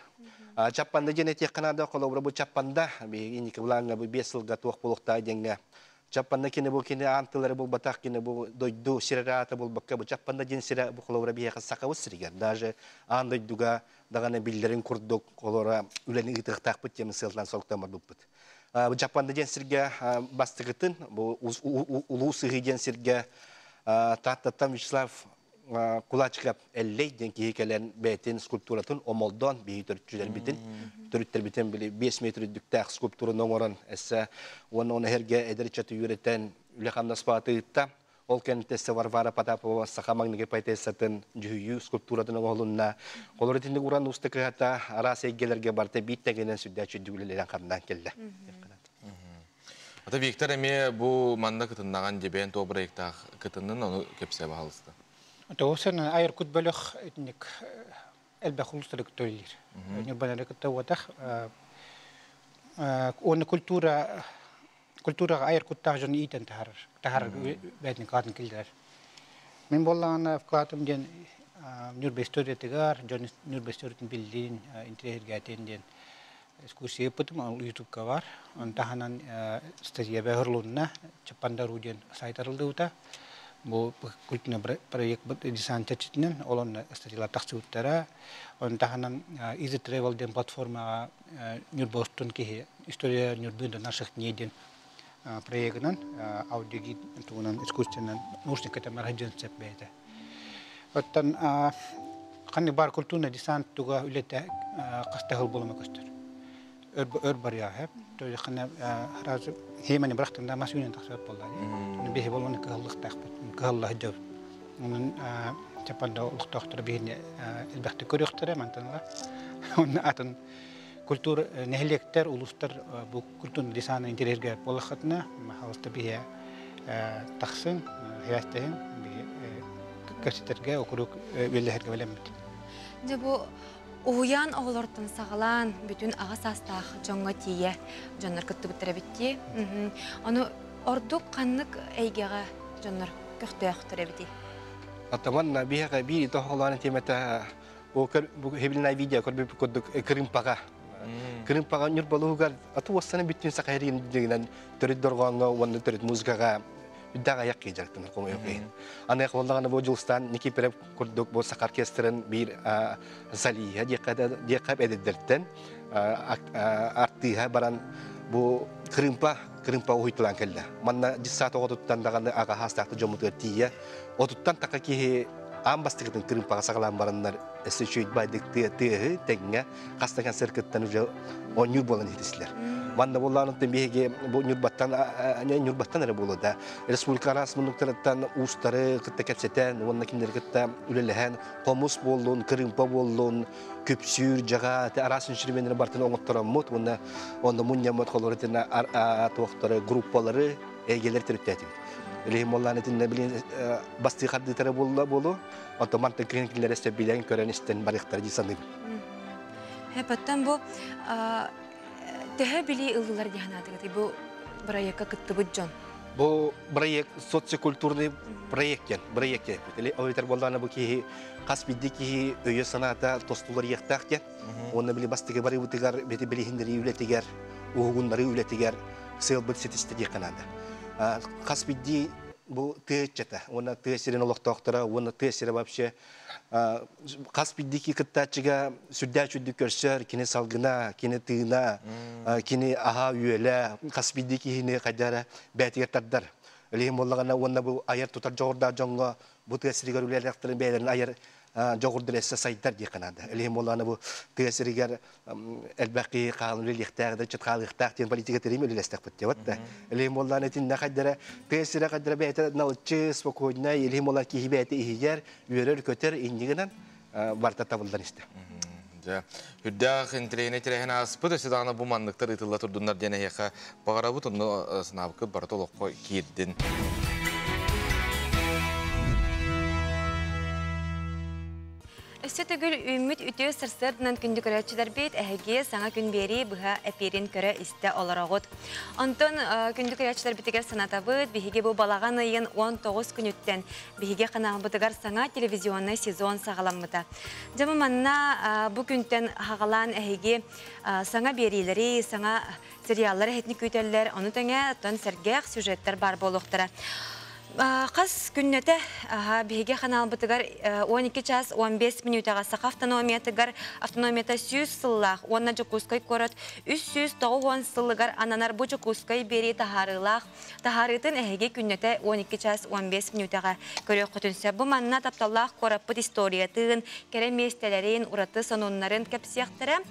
Чаппанда диэн этиэххэ наада, холобура бу Чаппанда, биһиги инники былааҥҥа бу 5 сылга туох буолуохтаах диэҥҥэ Чаппанда кини бу кини аан тыллары булбатах кини бу дойду сирэ аата булбакка бу Чаппанда диэн сирэ бу холобура биһиэхэ сахабыт сиригэр даже аан дойдуга даҕаны биллэрин курдук олора үлэни ыытыахтаахпыт диэн сыалтан соруктан барбыппыт. Бу Чаппанда диэн сиргэ бастакытын бу Улуу Сыһыы диэн сиргэ Тааттаттан Вячеслав Кулачка эллей ден киһи кэлэн бэйэтин скульптуратын омолдон биһи төрүтчүлэрбитин төрүттэрбитин били 5 метр үрдүктээх скульптураны оҥорон эссе уонна оны эргэ эдэр ыччаты үөрэтэн үлэ хамнас ыытта. Ол кэнниттэн Варвара Потапова саха маҥнайгы поэтессатын дьүһүйүү скульптуратын оҥоһулунна. Олор итинник уран уста кыһата араас эйгэлэргэ барыта биир тэҥинэн сүрдээх үрдүк үлэлэрин хамнаан кэллэ. Ата Виктор эмиэ бу манна кытыннаҕан дебен то проектаах кытыннын ону кэпсээ баһалыста. Тоҕусан айар кут бөлөх итинник элбэх улуустары кытта үлэлиир. Ньурбанары кытта уотах уонна культура культураҕа айар куттаах дьону иитэн таһаарар таһаарар бэйэтин кылаатын киллэрэр. Мин буоллаҕына вкладым диэн Ньурба историятыгар, дьон Ньурба историятын биллин, интэриэһиргээтин диэн экскурсия ыыппытым, ол ютубка бар. Ону таһынан статья бөһөрлунна, Чаппандару диэн сайт арыллыбыта. Бу культурный проект десант чэрчитинэн, ол онно статьялар тахсыбыттара. Ону таһынан Easy Travel диэн платформаҕа Ньурба устун киһи История Нюрбы до наших дней диэн проегынан аудиогид тугунан искусственнан наушник кэтэмэр сылдьан сөп бэйэтэ. Оттон ханнык баар культурный десант туга үлэтэ хаста сыл буолума көстөр. Өр барыа хэп. То есть хана сразу хемани бырахтында мас үүнэн тахсыбат буолла. Биһи болону кыһаллыктаахпыт. Кыһалла сылдьабыт. Онон Чапанда олохтоохторо биһини элбэхтик көрүөхтэрэ мантан ыла. Онно атын культура нэһилиэктэр, улуустар бу культурный десаны интэриэһиргэ буоллаххытына, хаалыста биһи тахсын, хирэстэһин, биһи кэпсэтэргэ, окурук үлэлэһэргэ бэлэммит. Дьэ бу уһуйаан оҕолортон саҕалаан бүтүн аҕа саастаах дьоҥҥо тиийэ дьоннор кыттыбыттар эбит дии. Ону ордук ханнык эйгэҕэ дьоннор көхтөөхтөр эбитий? Атаман биһиэхэ биир тоһоҕолоон тиэмэтэ бу хебилинай видео көрбүт курдук кырыымпаҕа. Кырыымпаҕа Ньурбалуһугар ату уоссана бүттүн саха дигинэн төрүт дорҕооҥҥо уонна төрүт музыкаҕа үрдээх аяк киһи дьарыктанар хомойуох иһин. Аны буоллаҕына бу Дьулустаан Никифоров курдук бу саха оркестрын биир солиһа диэххэ эдэрдэртэн артыыһа баран бу кырыымпа кырыымпа уһуйталаан кэллэ. Манна дьыссаат оҕотуттан даҕаны аҕа хаастаахты дьоммутугар тиийэ отуттан така киһи аан бастакытын кырыымпаҕа саҕалаан бараннар өссө үчүгэй байдык тыаһы тэҥҥэ хас да концерт кыттан уже оонньуур буолан иһитислэр. Манна буоллаан биһиги бу Ньурбаттан Ньурбаттан эрэ буолуо да республика араас муннуктарыттан уустары кытта кэпсэтэн уонна кинилэри кытта үлэлэһэн хомус буоллун, кырыымпа буоллун, күпсүүр, дьаҕа араас инструменнары бартын оҥоттороммут уонна онно мунньаммыт холору туохтары группалары эйгэлэр төрүттээтибит. Илиһин буоллаан итиннэ билин бастыы хардыытара буолла буолу, онтон мантан киһин кинилэр өссө билэн көрөн истэн барыахтара дии саныыбын. Хэпаттан бу төһө билии ыллылар дии санаатыгыт бу проектка кыттыбыт дьон? Бу проект социокультурный проект диэн, проект диэн. Ол буоллаана бу киһи хас биирдии киһи өйө санаата тостулар иэхтээх диэн. Уонна били бастакы барыбытыгар бити билиһиннэри үлэтигэр, уһугуннары үлэтигэр сыалбыт ситистэ диэххэ наада. Хас биирдии бу тыа ыччата, уонна тыа сирин олохтоохторо, уонна тыа сирэ вообще хас биирдии кыттааччыга сүрдээх үрдүк көрсөр, кини салгына, кини тыына, кини аһа үөлэ, хас биирдии киһини хайдара бээтигэр тардар. Илиһин буоллаҕына уонна бу айар тутар дьоҕурдаах дьоҥҥо бу тыа сиригэр үлэлээхтэрин бэйэлэрин айар дьоҕурдар эссе сайдар диэххэ наада. Илиһин буоллаҕына бу тыа сиригэр элбэх киһи хаалын үлэлиэхтээх да чыт хаалыахтаах диэн политика тэрим үлэлэстэхпит диэбит да. Илиһин буоллаҕына итиннэ хайдара тыа сирэ хайдара бэйэтэ налыччы, спокойно, илиһин буоллаҕына киһи бэйэтэ иһигэр үөрэр-көтөр иннигинэн барыта табыллан истэ. Дьэ, үрдээх интэриэһинэй тэрээһин ааспыт, өссө даҕаны бу манныктар ыытылла турдуннар диэн эһиэхэ баҕарабыт, онно санаабыккыт барыта олоххо киирдин. Өссө төгүл үүммүт үтүө сарсыарданан күндү көрөөччүлэрбит эһиги саҥа күн биэрии быһа эпиирин көрө истэ олороҕут. Онтон күндү көрөөччүлэрбитигэр санатабыт, биһиги бу балаҕан ыйын 19 күнүттэн биһиги ханаалбытыгар саҥа телевизионнай сезон саҕаламмыта. Дьэ бу манна бу күнтэн хаҕалаан эһиги саҥа биэриилэри, саҥа сериаллар эһитини күүтэллэр, ону тэҥэ оттон сэргэх сюжеттар баар буолуохтара. Қас күннөтө биһиги ханаалбытыгар 12 час 15 минутаға Саха автономиятыгар автономията 100 сыллаах уонна Дьокуускай куорат 390 сылыгар ананар бу Дьокуускай биэрии таһаарыылаах таһаарыытын эһиги күннөтө 12 час 15 минутаға көрүөххүтүн сөп. Бу манна тапталлаах куораппыт историятын, кэрэ миэстэлэрин, ураты сонуннарын кэпсиэхтэрэ.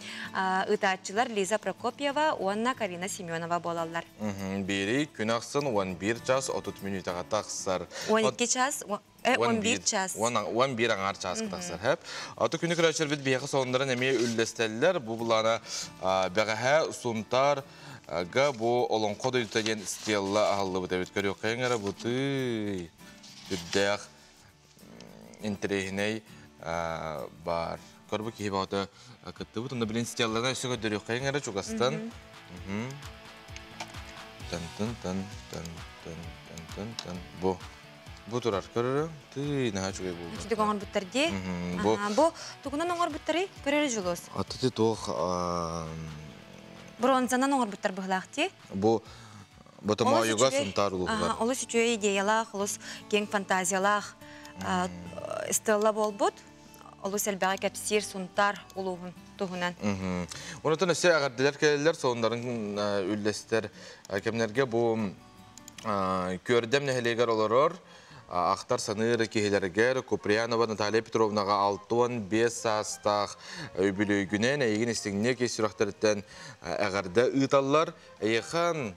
Ыытааччылар Лиза Прокопьева уонна Карина Семенова буолаллар. Биэрии күн ахсын 11 час 30 минутаға тахсар. 12 час 11 час. 11 аңар час тахсар. Хеп. Аты күнү көрәчер бит бияқы сонларын эме үллестеллер. Бу булана бәғәһә сунтар га бу олонқо дойдутаген стелла ахаллы бут эбит көрү кайыңара бутый. Дүддәх интерехиней бар. Көрбү киһи баата кытты бут. Онда билин стеллана өсө көрү кайыңара чугастан. Тан тан тан тан тан тан тан тан. Бу. Бу турар көрөрө. Тый наха чугай бу. Чүдүк оңор буттар ди. Бу. Бу тугунан оңор буттары көрөрө жулус. Атты тох бронзанан оңор буттар быһлаах ти. Бу Ботомойуга сунтар улугар. Олус үчүгэй идеялаах, олус кең фантазиялаах стелла болбут. Олус элбэҕэ кэпсиир сунтар улууһун туһунан. Онотон өссө аҕардылар кэлэллэр соннарын үллэстер кемнерге бу көрдөм нэһилиэгэр олорор ахтар саныыр киһилэргэр Куприянова Наталья Петровнаға 65 саастаах үбүлүйгүнэн эйигин истиҥне кис сүрэхтэриттэн эҕэрдэ ыыталлар. Эйихан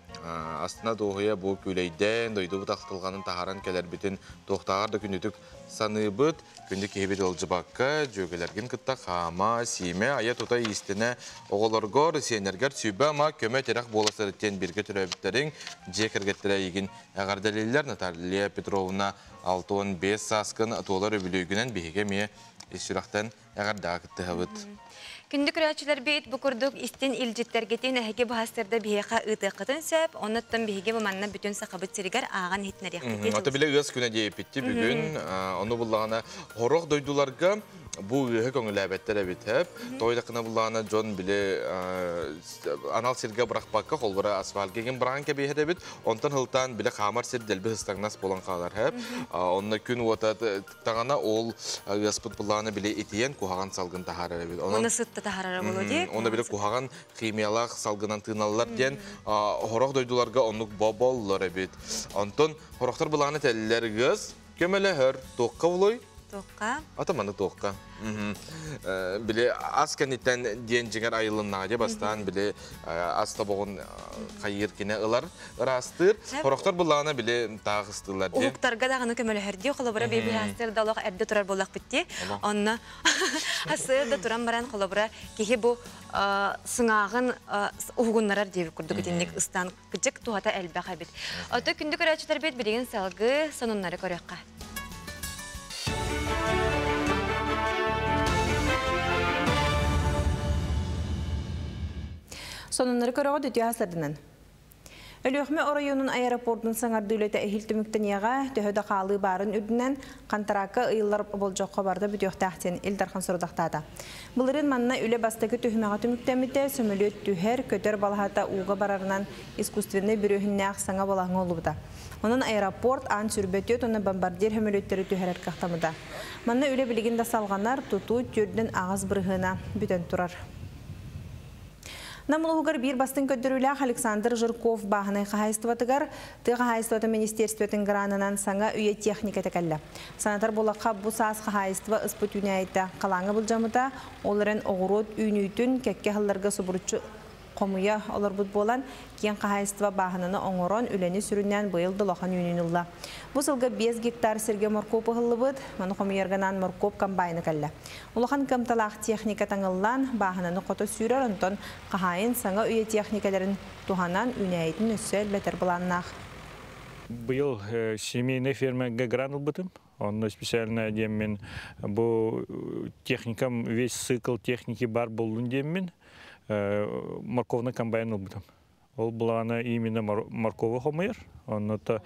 астына дуоһуйа бу күлэйдэн дойдубут ахтылҕанын таһаран кэлэрбитин туохтааҕар да күнүтүк саныыбыт. Күндү киһибит ылдьыбакка дьүөгэлэргин кытта хаама, сиимэ, айа тута иистэнэ оҕолоргор, сиэннэргэр сүбэ ама көмө тирэх буола сырыттен бирге төрөбүттэриҥ дьиэ кэргэттэрэ эйигин эҕэрдэлииллэр. Наталья Петровна 65 сааскын туолар үбүлүйгүнэн биһигэ эмиэ ис сүрэхтэн эҕэрдэҕэ кыттыһабыт. Күндү көрөөччүлэр бит бу курдук истин илдьиттэргитин эһиги быһастырда биһиэхэ ыытыаххытын сөп, оннуттан биһиги бу манна бүтүн сахабыт сиригэр ааҕан иһитинэриэхпит. Ата биле ыас күнэ диэпитти бүгүн, ону буллаҕына хорох дойдуларга бу ыаһы көҥүлээбэттэр эбит хэп. Тойдакына буллаҕына дьон биле анал сиргэ бырахпакка холбура асфальтгеген быраан кэбиэһэр эбит. Онтон хылтаан биле хаамар сир дэлби хыстаҥнас буолан хаалар хэп. Онно күн уота тыктаҕына ол ыаспыт буллаҕына биле итиэн куһаҕан салгын таһаарар эбит. Оны сытта таһаарара болу дии. Оны биле куһаҕан химиялаах салгынан тыыналлар диэн хорох дойдуларга оннук боболлор эбит. Онтон хорохтор булаҕына тэллэр ыас көмөлөһөр туохха булуй? Туохха? Ата маны туохха. Биле ас кэнниттэн диэн дьиҥэр айылыннаҕа дьэ бастаан биле ас тобоҕун хайыыр кинэ ылар ыраастыыр. Хорохтор буллаҕына биле таах ыстыыллар дии. Уһуктарга даҕаны көмөлөһөр дии. Холобура бэйби астыыр да олох эрдэ турар буоллахпыт дии. Онно астыыр да туран баран холобура киһи бу сыҥааҕын уһугуннарар диэбит курдук итинник ыстаан кыдьык туһата элбэх эбит. Ото күндү көрөөччүлэрбит билигин салгыы сонуннары көрүөххэ. Сонуннары көрөҕө дүтүө сардынан. Өлүөхмэ оройуонун аэропортун саҥарды үлэтэ эһил түмүктэнияҕа төһө да хаалыы баарын үрдүнэн хантараакка ыйыллар болдьоххо барда бүтүөхтээхтин Ил Дархан сорудахтаата. Былырыын манна үлэ бастакы түһүмэҕэ түмүктэммитэ, сөмөлүөт түһэр, көтөр балаһата ууга барарынан искусственнай бүрүөһүннээх саҥа балаһаҥа олубута. Онон аэропорт аан сүрбөтүөт уонна бомбардир сөмөлүөттэрэ түһэрэр кыахтаммыта. Манна үлэ билигин да салҕанар, тутуу түрдэн аҕыс бырыһыына бүтэн турар. Нам улууһугар биир бастыҥ көрдөрүүлээх Александр Жирков бааһынай хаһаайыстыбатыгар тыа хаһаайыстыбатын министерствотын гранынан саҥа үйэ техниката кэллэ. Санатар буоллахха, бу саас хаһаайыстыба ыспыт үүнээйитэ халааҥҥа былдьаммыта, ол эрэн оҕуруот үүнүүтүн кэккэ сылларга субуруччу хомуйа олорбут буолан, киэҥ хаһаайыстыба бааһынаны оҥорон үлэни сүрүннээн быйыл да улахан үүнүүнү ылла. Бу сылга 5 гектар сиргэ моркуоп ыһыллыбыт, маны хомуйарганан моркуоп комбайны кэллэ. Улахан кымталаах техника таҥыллаан, бааһынаны хото сүүрэр, онтон хаһаайын саҥа үйэ техникаларын туһанан үүнээйитин өссө элбэтэр былааннаах. Быйыл семейный фермага гран ылбытым. Онно специально диэммин бу техникам весь цикл техники бар боллун диэммин морковный комбайн ылбытым. Ол булаана именно морковы хомуйар. Онно-то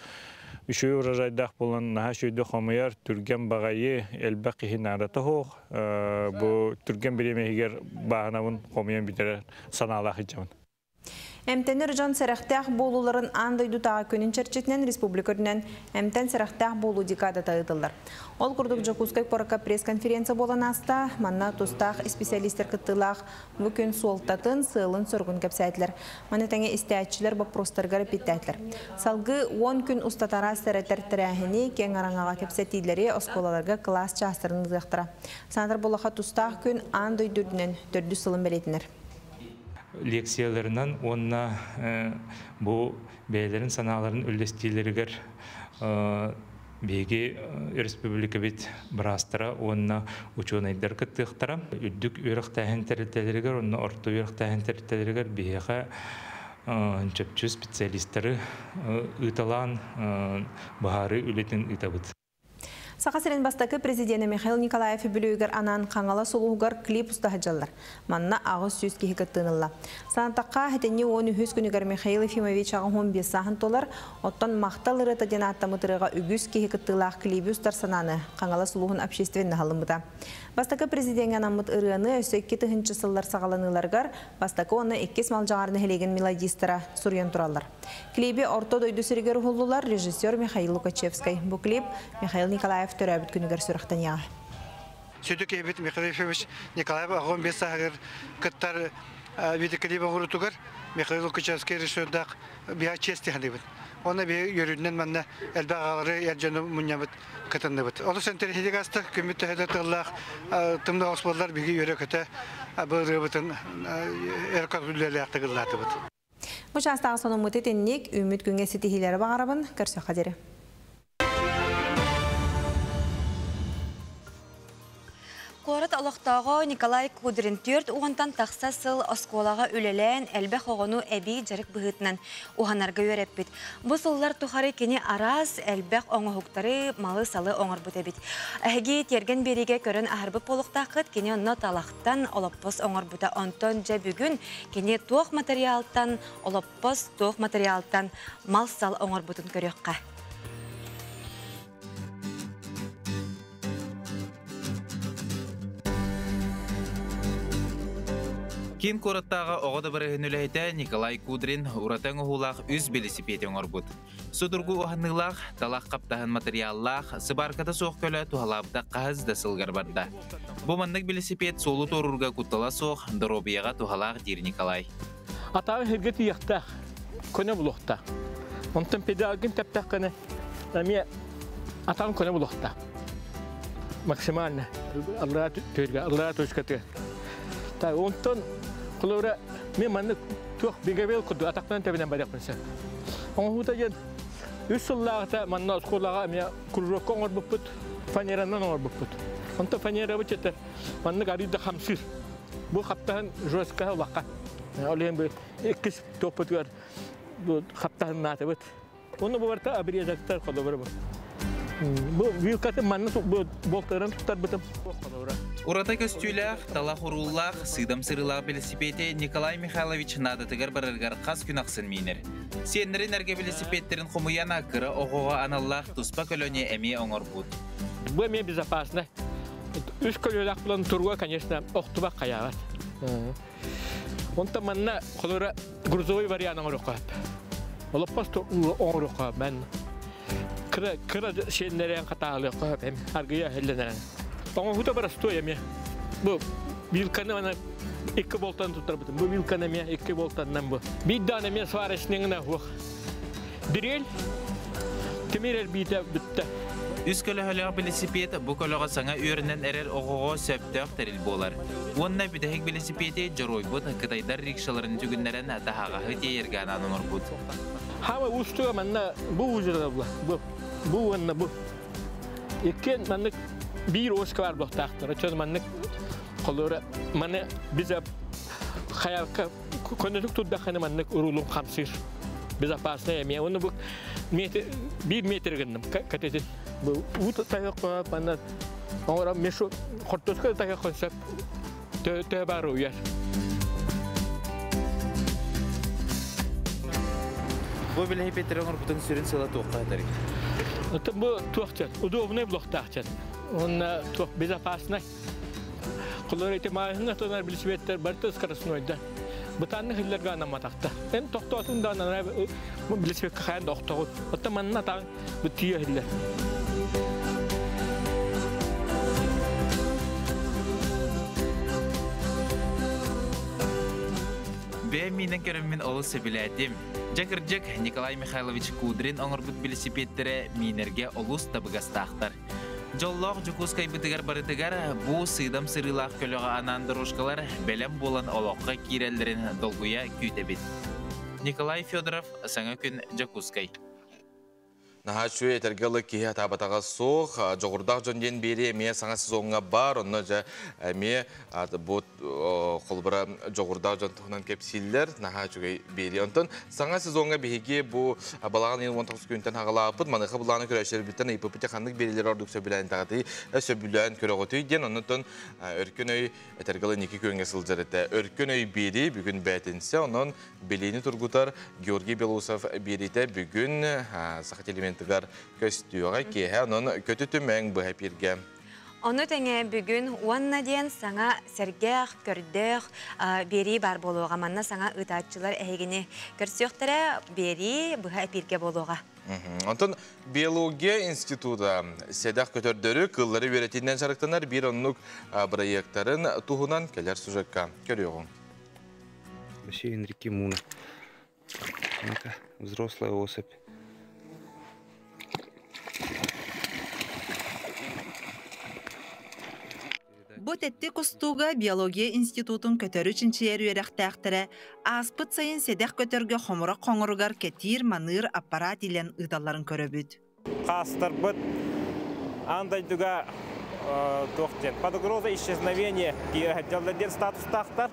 үчүгэй урожайдаах буолан наһаа үчүгэйдик хомуйар, түргэн баҕайы, элбэх киһи наадата суох. Бу түргэн бириэмэһигэр бааһынабын хомуйан бүтэрэр санаалаах илдьэбин. Эмтэнэр дьон сэрэхтээх буолууларын аан дойдутааҕы күнүн чэрчитинэн республика үрдүнэн эмтэн сэрэхтээх буолуу декадата ыытыллар. Ол курдук Дьокуускай куоракка пресс-конференция буолан ааста. Манна тустаах исписэлиистэр кыттыылаах бу күн суолтатын, сыалын-соругун кэпсээтилэр. Маны тэҥэ истээччилэр боппуруостарыгар эппиэттээтилэр. Салгыы 10 күн устата араас сэрэтэр тэрээһини, киэҥ араҥаҕа кэпсэтиилэри, оскуолаларга кылаас чаастарын ыытыахтара. Санатар буоллахха, тустаах күн аан дойду үрдүнэн төрдүс сылын бэлиэтэнэр. Лекцияларынан уонна бу бэйэлэрин санааларын үллэстиилэригэр биһиги республикабыт быраастара уонна учуонайдар кыттыахтара. Үрдүк үөрэхтээһин тэрилтэлэригэр уонна орто үөрэхтээһин тэрилтэлэригэр биһиэхэ чопчу специалистары ыыталаан быһаарыы үлэтин ыытабыт. Саха сирин бастакы президенэ Михаил Николаев үбүлүөйүгэр анаан Хаҥалас улууһугар клип уста сылдьаллар. Манна 800 киһи кыттыыны ылла. Санатахха, сэтинньи 13 күнүгэр Михаил Ефимович 85 сааһын туолар, оттон Махтал ырыата диэн ааттаммыт ырыаҕа үгүс киһи кыттыылаах клиби устар санааны Хаҥалас улууһун общественноһа ылыммыта. Бастакы президеҥҥэ анаммыт ырыаны өссө 2000 сыллар саҕаланыыларыгар бастакы уонна иккис Малдьаҕар нэһилиэгин мелодистара суруйан тураллар. Клиби Орто дойду сиригэр уһуллулар режиссер Михаил Лукачевскай. Бу клип Михаил Николаев төрөөбүт күнүгэр сүрэхтэниэҕэ. Сүдү киһибит Михаил Ефимович Николаев 85 сааһыгар кыттар видеоклип оҥоруутугар Михаил Лукачевскай режиссердаах биһа чиэс тиһаныбыт. Онно биһи үөрүүнэн манна элбэх аҕалары эр дьону мунньабыт кытынныбыт. Олус интэриэһинэй аста күммүт төһө да тыаллаах тымныы оҕус буоллар биһиги үөрэ-көтө бу ырыабытын эр үлэлээхтик ыллаатыбыт. Бу чаастааҕы сонуммут итинник, үүммүт күҥҥэ ситиһиилэри баҕарабын, көрсөххө диэри. Куорат олохтооҕо Николай Кудрин 40-тан тахса сыл оскуолаҕа үлэлээн, элбэх оҕону эбии дьарык быһыытынан уһанарга үөрэппит. Бу сыллар тухары кини араас элбэх оҥоһуктары, малы-салы оҥорбут эбит. Эһиги тиэргэн биэриигэ көрөн аһарбыт буолуохтааххыт, кини онно талахтан олоппос оҥорбута. Онтон дьэ бүгүн кини туох материалтан олоппос, туох материалтан мал-сал оҥорбутун көрүөххэ. Киин куораттааҕы оҕо дыбарыһын үлэһитэ Николай Кудрин ураты оҥоһуулаах үс билисипиэти оҥорбут. Судургу уһаныылаах, талах хаптаһын матырыйааллаах, сыбаарката суох көлө туһалаабыта хаһыс да сылгар барда. Бу маннык билисипиэт суолу туоруурга куттала суох, доруобуйаҕа туһалаах диир Николай. Атаҕы сиргэ тиийиэхтээх, көнө булуохтаах. Онтон педалгын тэптэххинэ, эмиэ атаҕын көнө булуохтаах. Максимально. Аллара түөргэ, аллара точкатыгар. Так, онтон холобура мен маннык туох беговел курдук атахпынан тэбинэн барыахпын сөп. Оҥоһуута диэн үс сыллааҕыта манна оскуолаҕа эмиэ кружокка оҥорбуппут, фанеранан оҥорбуппут. Онтон фанерабыт чэтэ маннык арыый да хамсыыр. Бу хаптаһын жесткаһа улахан. Ол иһин бу иккис туоппутугар бу хаптаһыннаатыбыт. Оны бу барыта обрезоктар холобура бу. Бу вилкатын манна болтарын туттарбытым. Ураты көстүүлээх, талах урууллаах, сыыдам сырыылаах билисипиэти Николай Михайлович наадатыгар барарыгар хас күн ахсын миинэр. Сиэннэрин эргэ билисипиэттэрин хомуйан кыра оҕоҕо аналлаах туспа көлөнү эмиэ оҥорбут. Бу эмиэ безопасно. Үс көлөлөөх булан туруга, конечно, охтубак хайаабат. Онтон манна холобура грузовой вариант оҥоруохха сөп. Олоппос оҥоруохха мен кыра кыра сиэннэрэн хатаалыахха сөп аргыйа иһиллэнэрэн. Оҥоһуута боростуой эмиэ. Бу вилканы ана икки болтан туттарбытым. Бу вилканы эмиэ икки болтаннан бу. Биир даҕаны эмиэ сварочныйгына суох. Дрель тимир эрбиитэ бүттэ. Үс көлөһөлөөх билисипиэт бу көлөҕө саҥа үөрэнэн эрэр оҕоҕо сөптөөх тэрил буолар. Уонна бүтэһик билисипиэти дьоруойбут кытайдар рикшаларын сүгүннэрэн таһаҕаһы тиэйэргэ анаан оҥорбут. Хаама уустуга манна бу узелы бу бу уонна бу иккиэн маннык биир оска баар буолуохтаахтар. Оччону маннык холура маны биз хаялка көнөтүк турдаххына маннык уруулун хамсыыр. Безопасный эмиэ. Уонна бу биир метр гынным катетин. Бу уу таһыахха манна оҥоро мешу хортуоска таһыахха сөп. Төһө баар уйар. Бу билэһипиэттэр оҥорбутуҥ сүрүн сыала туохха сытарый? Бу туох чат, удобный блоктаах чат. Уонна туох безопасный. Холор эти маҕаһыыҥҥа тонар билсибэттэр барыта скоростнойда. Бытааннык хиллерге анамматахта. Эн тохтоотун да анара билеспекке хайан да охтоҕут. Отта манна таң бу тиийэ хиллер. Бэйэм миинэн көрөммүн олус сөбүлээтим. Дьэ кырдьык, Николай Михайлович Кудрин оҥорбут билисипиэттэрэ миинэргэ олус табыгастаахтар. Дьоллоох Дьокуускайбытыгар барытыгар бу сыыдам сырыылаах көлөҕө анаан дорожкалар бэлэм буолан олоххо киирэллэрин долгуйа күүтэбит. Николай Федоров, Саҥа күн, Дьокуускай. Наһаа үчүгэй этэргэ ылы киһи атаабатаҕа суох. Дьоҕурдаах дьон диэн биэрии эмиэ саҥа сезоҥҥа баар. Онно дьэ эмиэ бу холобура дьоҕурдаах дьон туһунан кэпсииллэр. Наһаа үчүгэй биэрии. Онтон саҥа сезоҥҥа биһиги бу балаҕан ыйын 19 күнтэн хаҕалаабыппыт. Маныаха былааны көрөөччүлэрбиттэн ыйыппыппыт ханнык биэриилэр ордук сөбүлээн таҕатый, сөбүлээн көрөҕүтүй диэн. Оннуттан Өркөн өй этэргэ ылы ники күөҥҥэ сылдьар этэ. Өркөн өй биэрии бүгүн бээтинсэ. Онон билиини тургутар Георгий Белоусов биэриитэ бүгүн Саха телевидениетыгар көстүөҕэ киэһэ онон көтүтүмэҥ быһа эпииргэ. Ону тэҥэ бүгүн уонна диэн саҥа сэргэх, көрдөөх биэрии баар буолуоҕа. Манна саҥа ыытааччылар эһигини көрсүөхтэрэ, биэрии быһа эпииргэ буолуоҕа. Онтон биология института сэдэх көтөрдөрү, кыллары үөрэтиинэн дьарыктанар биир оннук бырайыактарын туһунан кэлэр сюжекка көрүөҕүҥ. Бассейн реки Муна. Это взрослая особь. Бу тэттик устууга биология институтун көтөрү чинчийэр үөрэхтээхтэрэ ааспыт сайын сэдэх көтөргө хомурах хоҥоругар кэтиир-маныыр аппараат илэн ыыталларын көрөбүт. Хаастарбыт аан дойдуга туох диэн под угрозой исчезновения киирэ диэн статустаахтар.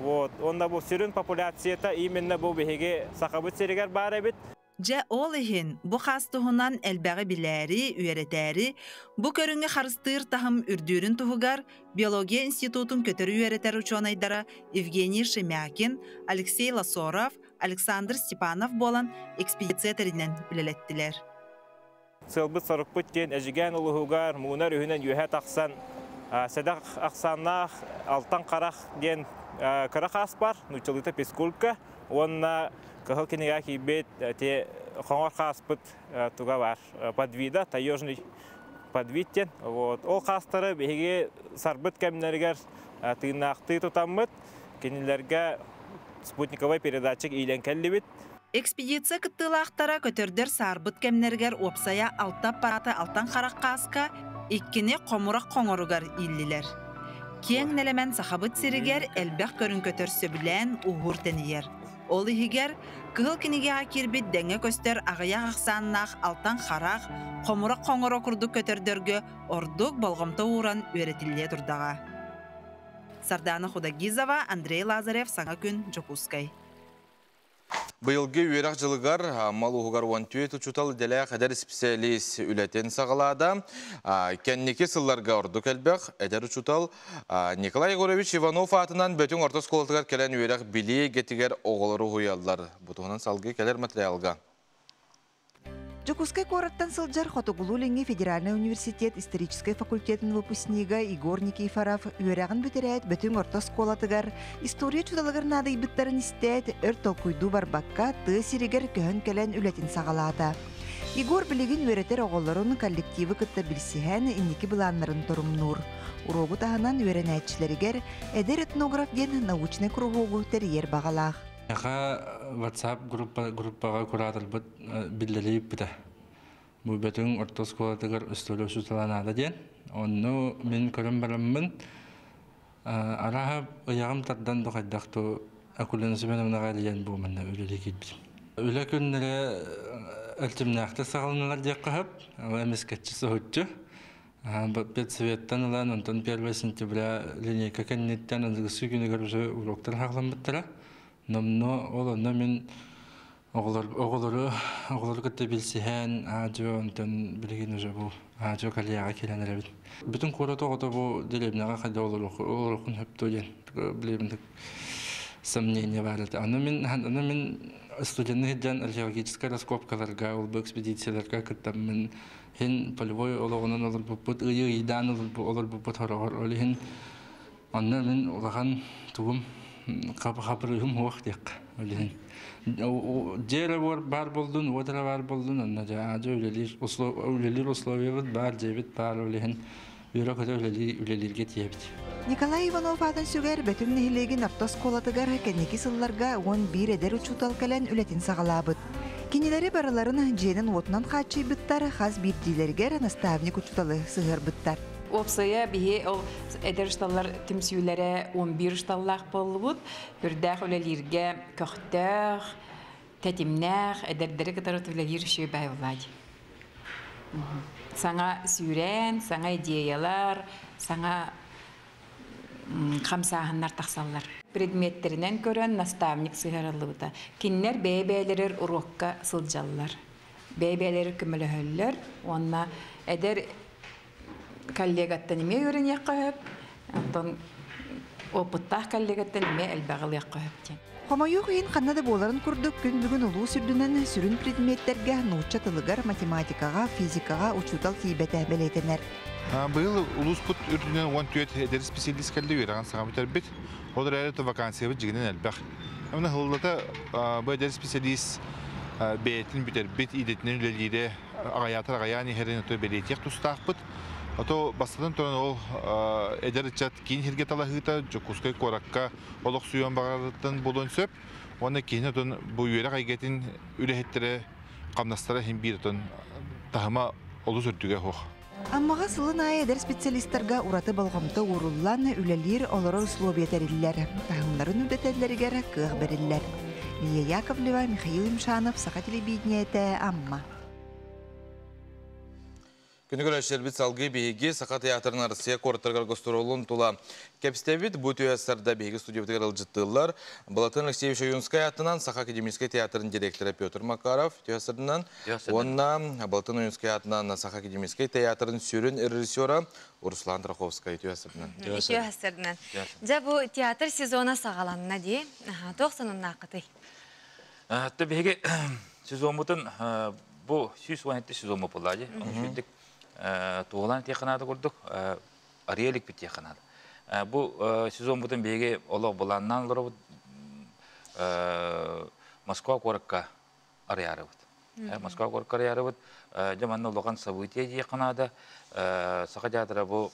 Вот. Уонна бу сүрүн популяцията именно бу биһиги Сахабыт сиригэр баар эбит. Дьэ, ол иһин бу хаас туһунан элбэҕи билээри, үөрэтээри, бу көрүҥү харыстыыр таһым үрдүүрүн туһугар Биология институтун көтөрү үөрэтэр учуонайдара Евгений Шемякин, Алексей Лосоров, Александр Степанов буолан экспедиция тэринэн үлэлэттилэр. Сыалбыт-сорукпут диэн Эдьигээн улууһугар муҥунар үһүнэн үөһэ тахсан сэдэх ахсааннаах Алтан Харах диэн кыра хаас бар, нууччалыыта пискулька уонна кыһыл кинигэ киирбит те хоҥор хааспыт туга бар подвида, таежный подвид диэн. Вот. Ол хаастары биһиги сарбыт кэмнэригэр тыыннаахтыы тутаммыт, кинилэргэ спутниковай передатчик иилэн кэллибит. Экспедиция кыттыылаахтара көтөрдөр саарбыт кэмнэригэр уопсайа алта аппараты алтан харах хааска, иккини хомурах хоҥоругар ииллилэр. Киэҥ нэлэмэн Сахабыт сиригэр элбэх көрүҥ көтөр сөбүлээн ууһуур тэнийэр. Ол иһигэр Кыһыл кинигэҕэ киирбит дэҥҥэ көстөр аҕыйах ахсааннаах алтан харах, хомурах хоҥоро курдук көтөрдөргө ордук болҕомто ууран үөрэтиллиэ турдаҕа. Сардаана Худогизова, Андрей Лазарев, Саҥа күн, Дьокуускай. Быйылгы үөрэх дьылыгар мал уһугар 14 учуутал идэлээх эдэр исписэлиис үлэтин саҕалаада. Кэнники сылларга ордук элбэх эдэр учуутал Николай Егорович Иванов аатынан Бөтүҥ орто оскуолатыгар кэлэн үөрэх билии эйгэтигэр оҕолору уһуйаллар. Бу туһунан салгыы кэлэр материалга. Дьокуускай куораттан сылдьар Хотугулуу-Илиҥҥи федеральнай университет историческай факультетын выпускнига Егор Никифоров үөрэҕин бүтэрээт Бөтүҥ орто оскуолатыгар история учууталыгар наадыйбыттарын истээт, өр толкуйдуу барбакка тыа сиригэр көһөн кэлэн үлэтин саҕалаата. Егор билигин үөрэтэр оҕолорун коллективы кытта билсиһэн инники былааннарын торумнуур. Уруогу таһынан үөрэнээччилэригэр эдэр этнограф диэн научнай куруһуогу тэрийэр баҕалаах. Миэхэ WhatsApp группаҕа кураторбыт биллэрии ыыппыта. Бу Бөтүҥ орто оскуолатыгар устуоруйа учуутала наада диэн. Онно мин көрөн бараммын, арааһа ыйаҕым тардан да хайдах ту Акулина Семеновнаҕа эрийэн бу манна үлэлии киирбитим. Үлэ күннэрэ эрчимнээхтик саҕаланалар диэххэ сөп. Эмискэччи соһуччу. Педсоветтан ылан, онтон 1 сентября линейка кэнниттэн аныгыскы күнүгэр уже уроктар хаҕламмыттара. Номно ол онно мин оҕолору оҕолору кытта билсиһэн, аадьуо онтон билигин уже бу аадьуо калияҕа киирэн эрэбит. Бүтүн куорат оҕото бу дэриэбинэҕэ хайда олоруохун сөптөө диэн билигин сомнение баар этэ. Аны мин аны мин студенны сылдьан археологическай раскопкаларга, ол бу экспедицияларга кыттаммын Һин полевой олоҕунан олорбуппут, ыйы ыйдаан олорбуппут хороҕор. Ол иһин онно мин улахан тугум Хапырыһым хуох диэк. Үлэһин. Дьиэ бар болдун, уот эрэ бар болдун, онно дьэ үлэлиир условиябыт бар, дьиэбит бар үлэһин үөрэ-көтө үлэлииргэ тиийэбит. Николай Иванов аатын сүгэр Бөтүҥ нэһилиэгин орто оскуолатыгар кэнники сылларга 11 эдэр учуутал кэлэн үлэтин саҕалаабыт. Кинилэри барыларын дьиэнэн-уотунан хааччыйбыттар, хас биирдиилэригэр наставник учууталы сыһыарбыттар. Уопсайа биһи ол эдэр шталлар түмсүүлэрэ 11 шталлаах буоллубут. Үрдээх үлэлииргэ көхтөөх, тэтимнээх, эдэрдэри кытары үлэлиир үчүгэй баай буоллаа дии. Саҥа сүүрээн, саҥа идеялар, саҥа хамсааһыннар тахсаллар. Предметтэринэн көрөн наставник сыһыарыллыбыта. Кинилэр бэйэ-бэйэлэригэр уруокка сылдьаллар. Бэйэ-бэйэлэригэр көмөлөһөллөр уонна эдэр коллегаттан эмиэ үөрэниэххэ сөп, оттон опыттаах коллегаттан эмиэ элбэҕи ылыахха сөп диэн. Хомойуох иһин ханна да буоларын курдук күн бүгүн улуус үрдүнэн сүрүн предметтэргэ нуучча тылыгар, математикаҕа, физикаҕа учуутал тиийбэтэ бэлиэтэнэр. Быйыл улууспут үрдүнэн 14 эдэр специалист кэллэ үөрэҕин саҥа бүтэрбит. Ол эрээри вакансиябыт дьигинэн элбэх. Эмне хыллата бу эдэр специалист бэйэтин бүтэрбит идэтинэн үлэлиирэ аҕайаатар аҕайаан иһэрин ото бэлиэтиэх тустаахпыт. Ото бастатан туран ол эдэр ыччат киин сиргэ талаһыыта Дьокуускай куоракка олохсуйуон баҕарарыттан буолуон сөп. Уонна киһини отон бу үөрэх эйгэтин үлэһиттэрэ хамнастара иһин биир отон таһыма олус үрдүгэ суох. Аммаҕа сылын аайы эдэр специалистарга ураты болҕомто ууруллан, үлэлиир, олорор условия тэриллэр, таһымнарын үрдэтэллэригэр кыах бэриллэр. Лия Яковлева, Михаил Имшанов, Саха телевидениетэ, Амма. Күнү көрөөччүлэрбит салгыы биһиги Саха театрын Россия куораттарыгар гастролун тула кэпсэтэбит. Бу түһэсарда биһиги студиябытыгар ылдьыттыыллар. Балатын Алексеевич Ойуунскай аатынан Саха академическай театрын директора Петр Макаров түһэсарынан уонна Балатын Ойуунскай аатынан Саха академическай театрын сүрүн режиссера Руслан Траховскай түһэсарынан. Түһэсарынан. Дьэ бу театр сезона саҕаланна дии. Туох сонуннааххытый? Биһиги сезоммутун бу 117 сезон буолла дии. Оны шүддик туолан тиэханаада курдук арыялик бит тиэханаада. Бу сезон бутун биһиги олох буланнан олоробут Москва куоракка арыярыбыт. Москва куоракка арыярыбыт. Дьэ манна улахан событие диэханаада. Саха театра бу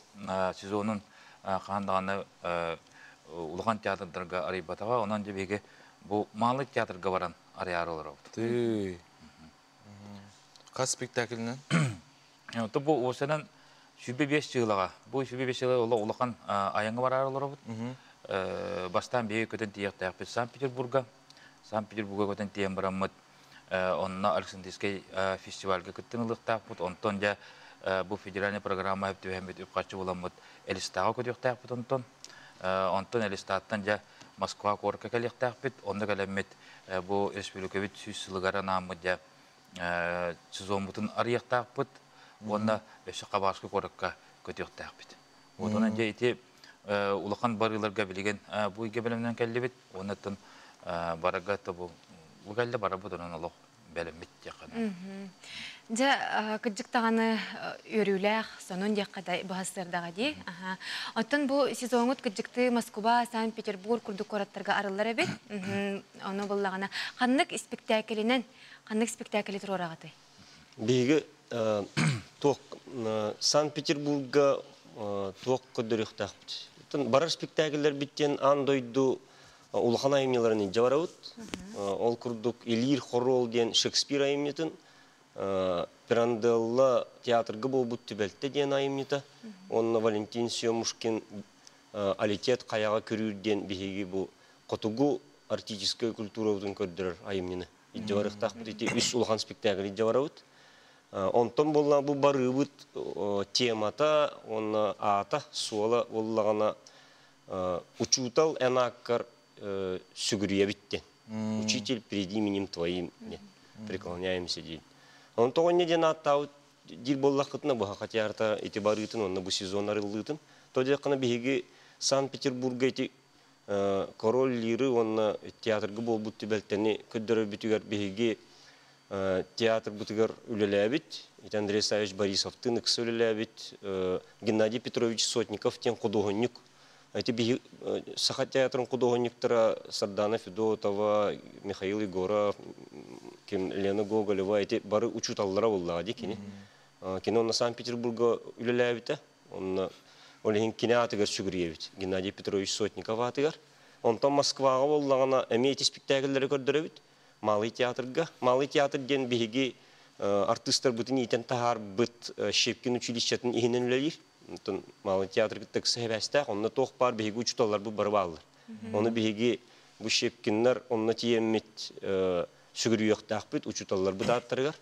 сезонун хаан даҕаны улахан театрдарга арыйбатаҕа. Онон дьэ биһиги бу Малый театрга баран арыйаары олоробут. Хас спектакльнан? То бу осенан 105 жылаға. Бу 105 жылы ола улахан аяңы барар олоробут. Бастан бейі көтен тиектәкпит Санкт-Петербурга. Санкт-Петербурга көтен тиен бараммыт. Онна Александрийский фестивальга көттен ылыктаакпыт. Онтон жа бу федеральный программа хөптүбәмбит үпкачы буламмыт Элистага көтүктаакпыт онтон. Онтон Элистаттан жа Москва корка келиктаакпыт. Онда келеммит бу республика бит сүз сылыгара нааммыт жа сезонбутун арыяктаакпыт. Уонна өссө Хабаровскай куоракка көтүөхтээхпит. Вот онон дьэ ити улахан барыыларга билигин бу игэ бэлэмнэн кэллибит. Уоннаттан барарга бу бу кэллэ барабыт онон олох бэлэммит диэххэ. Дьэ кырдьык даҕаны үөрүүлээх сонун диэххэ да быһастырдаҕа дии. Оттон бу сезоҥут кырдьыктыы Москва, Санкт-Петербург курдук куораттарга арыллар эбит. Ону буллаҕына ханнык испиктээкилинэн ханнык спектакль туруораҕытый? Биһиги туох Санкт-Петербурга туох көрдөрүөхтээхпит. Барар спектакльлэр биттен аан дойду улахан айымньыларын илдьэ барабыт. Ол курдук Илиир Хорол диэн Шекспир айымньытын, Пиранделла театрга буолбут түбэлтэ диэн айымньыта, онно Валентин Семушкин Алитет хайаҕа көрүүр диэн биһиги бу хотугу арктическай культурабытын көрдөрөр айымньыны илдьэ барыахтаахпыт. Ити үс улахан спектакль илдьэ барабыт. Онтон буолла бу барыыбыт темата, уонна аата, суола буоллаҕына учуутал эн ааккар сүгүрүйэбит диэн. Учитель перед именем твоим преклоняемся диэн. Онтон оҕонньо диэн ааттаабыт диир буоллаххытына бу хатиарта ити барыытын уонна бу сезон арыллыытын. То диэххинэ биһиги Санкт-Петербурга ити король Лиры уонна театрга буолбут түбэлтэни көрдөрөрбүтүгэр биһиги театрбытыгар үлэлээбит. Ити Андрей Савич Борисовтыын ыкса үлэлээбит. Геннадий Петрович Сотников диэн худуоһунньук. Эти биһи Саха театрын художниктара Сардана Федотова, Михаил Егоров, ким Лена Гоголева эти бары учуталлара боллаға ди кини. Кини онна Санкт-Петербурга үлелээбите. Онна ол иһин кини атыгар сүгүрүйэбит. Геннадий Петрович Сотников атыгар. Онтон Москваҕа боллаҕына эмиэ ити спектакльлэри көрдөрөбүт. Малый театрга. Малый театр диэн биһиги артыыстарбытын иитэн таһаарбыт Щепкин училищетын иһинэн үлэлиир. Онтон Малый театр кытта ыкса онно туох баар биһиги учууталларбыт бары бааллар. Оны биһиги бу Щепкиннар онно тиэммит сүгүрүйүөхтаахпыт учууталларбыт ааттарыгар.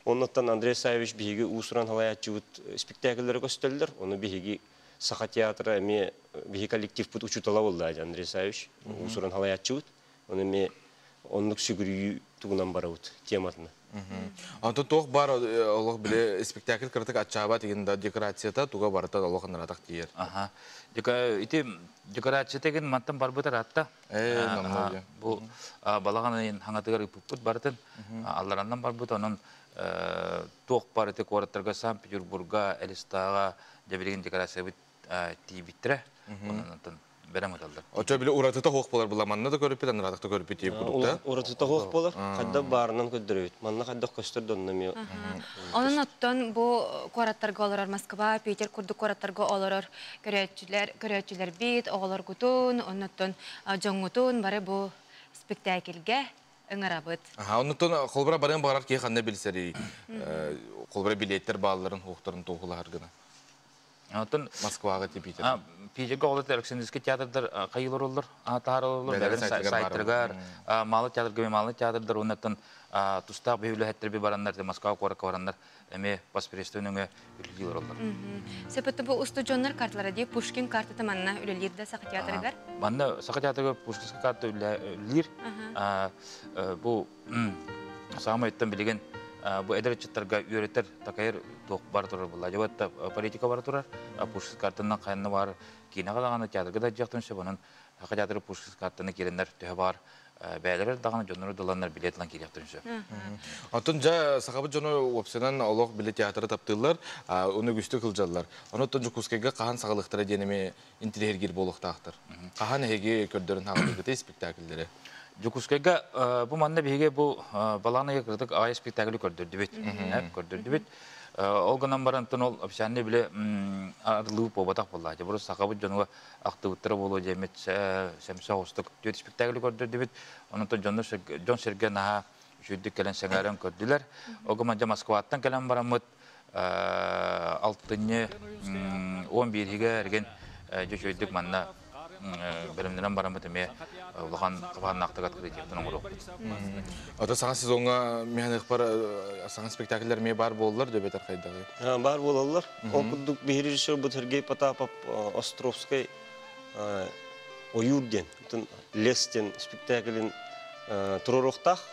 Оннуттан Андрей Саевич биһиги уусуран халаяччыбыт спектакльлэри көстөллөр. Оны биһиги Саха театра эми биһи коллективпыт учуутала болла Андрей Саевич уусуран халаяччыбыт. Оны эми оннук сүгүрүйүү тугунан барабыт тематына. Онтон туох бар олох биле спектакль кыртык ачаба деген да декорацията туга барыта олох ынаратак тиер. Аха. Ити декорация деген мантан барбытар атта. Бу балаган хаңатыгар ыппыт барытын алларандан барбыт онон туох бар ити куораттарга Санкт-Петербурга, Элистага дебилеген декорация бит тиибиттире. Онон берем аталдар. Очо биле уратыта хоох болар була манна да көрүппүт анаратак да көрүппүт тиеп кудукта. Уратыта хоох болар. Кайда барынан көддөрөбүт. Манна кайда көстөр донна ми. Онон оттон бу куораттарга олорор Москва, Питер курдук куораттарга олорор көрөөчүлэр, көрөөчүлэр бит, оҕолор гутун, онноттон жоңгутун бары бу спектакльге ыңарабыт. Аха, оннуттан холбара баран барар ки ханна билсери. Холбара билеттер бааларын хоохторун тоохулар гына. Онтон Москвага ти Питер. Питерге олар Александринский театрдар кайылар олар, таар олар, сайттаргар, малы театрга, малы театрдар, оннан тустаах бөйлөһәттер би бараннар, Москва коракка бараннар, эме паспирестөнөңө үлелер олар. Сепетті бу устудьоннар карталары ди Пушкин картаты манна үлелер да Саха театрыгар. Манна Саха театрыгар Пушкинский карта үлелер. Бу самый өттен билеген бу эдер чыттарга үйрөтер такайыр тоқ бар турар була. Жабатта политика бар турар. Пушкин картынан кайны бар. Кине калаганы театрга да жактын сөбөнүн Саха театры Пушкин картаны киреннер төһө бар. Бәйләр даганы жоннору доланнар билет лан киректин сөп. Антон жа сахабы жону опсенан олох билет театры таптылар, оны күстү кылжаллар. Онотон Жукускайга кахан сагалыктара денеме интерьергир болуктактыр. Кахан эге көрдөрүн хагылыгы спектакльдери. Жукускайга бу манна биге бу баланы кырдык ай спектакль көрдүрдү бит. Көрдүрдү бит. Ол гынан барантын ол официальный биле арлыы побатак болла. Жабыры сахабы жонуга актыбыттары болу жемет сәмсә остук төт спектакль көрдүрдү бит. Онотон Джон Серге наха шүйдүк келен сәңәрен көрдүлөр. Огыман жа Москваттан келен барамыт алтынны 11-ге эрген жөшөйдүк манна белемнерен барамыт эме улахан кабааннаактыгат кредиттен оңорук. Ата саңа сезонга механик бар саңа спектакльдер ме бар болдулар деп бетер кайдагы. Бар болалар. Ол курдук бир режиссер бу Сергей Потапов Островской Оюрден, Лестен спектаклин турорухтах.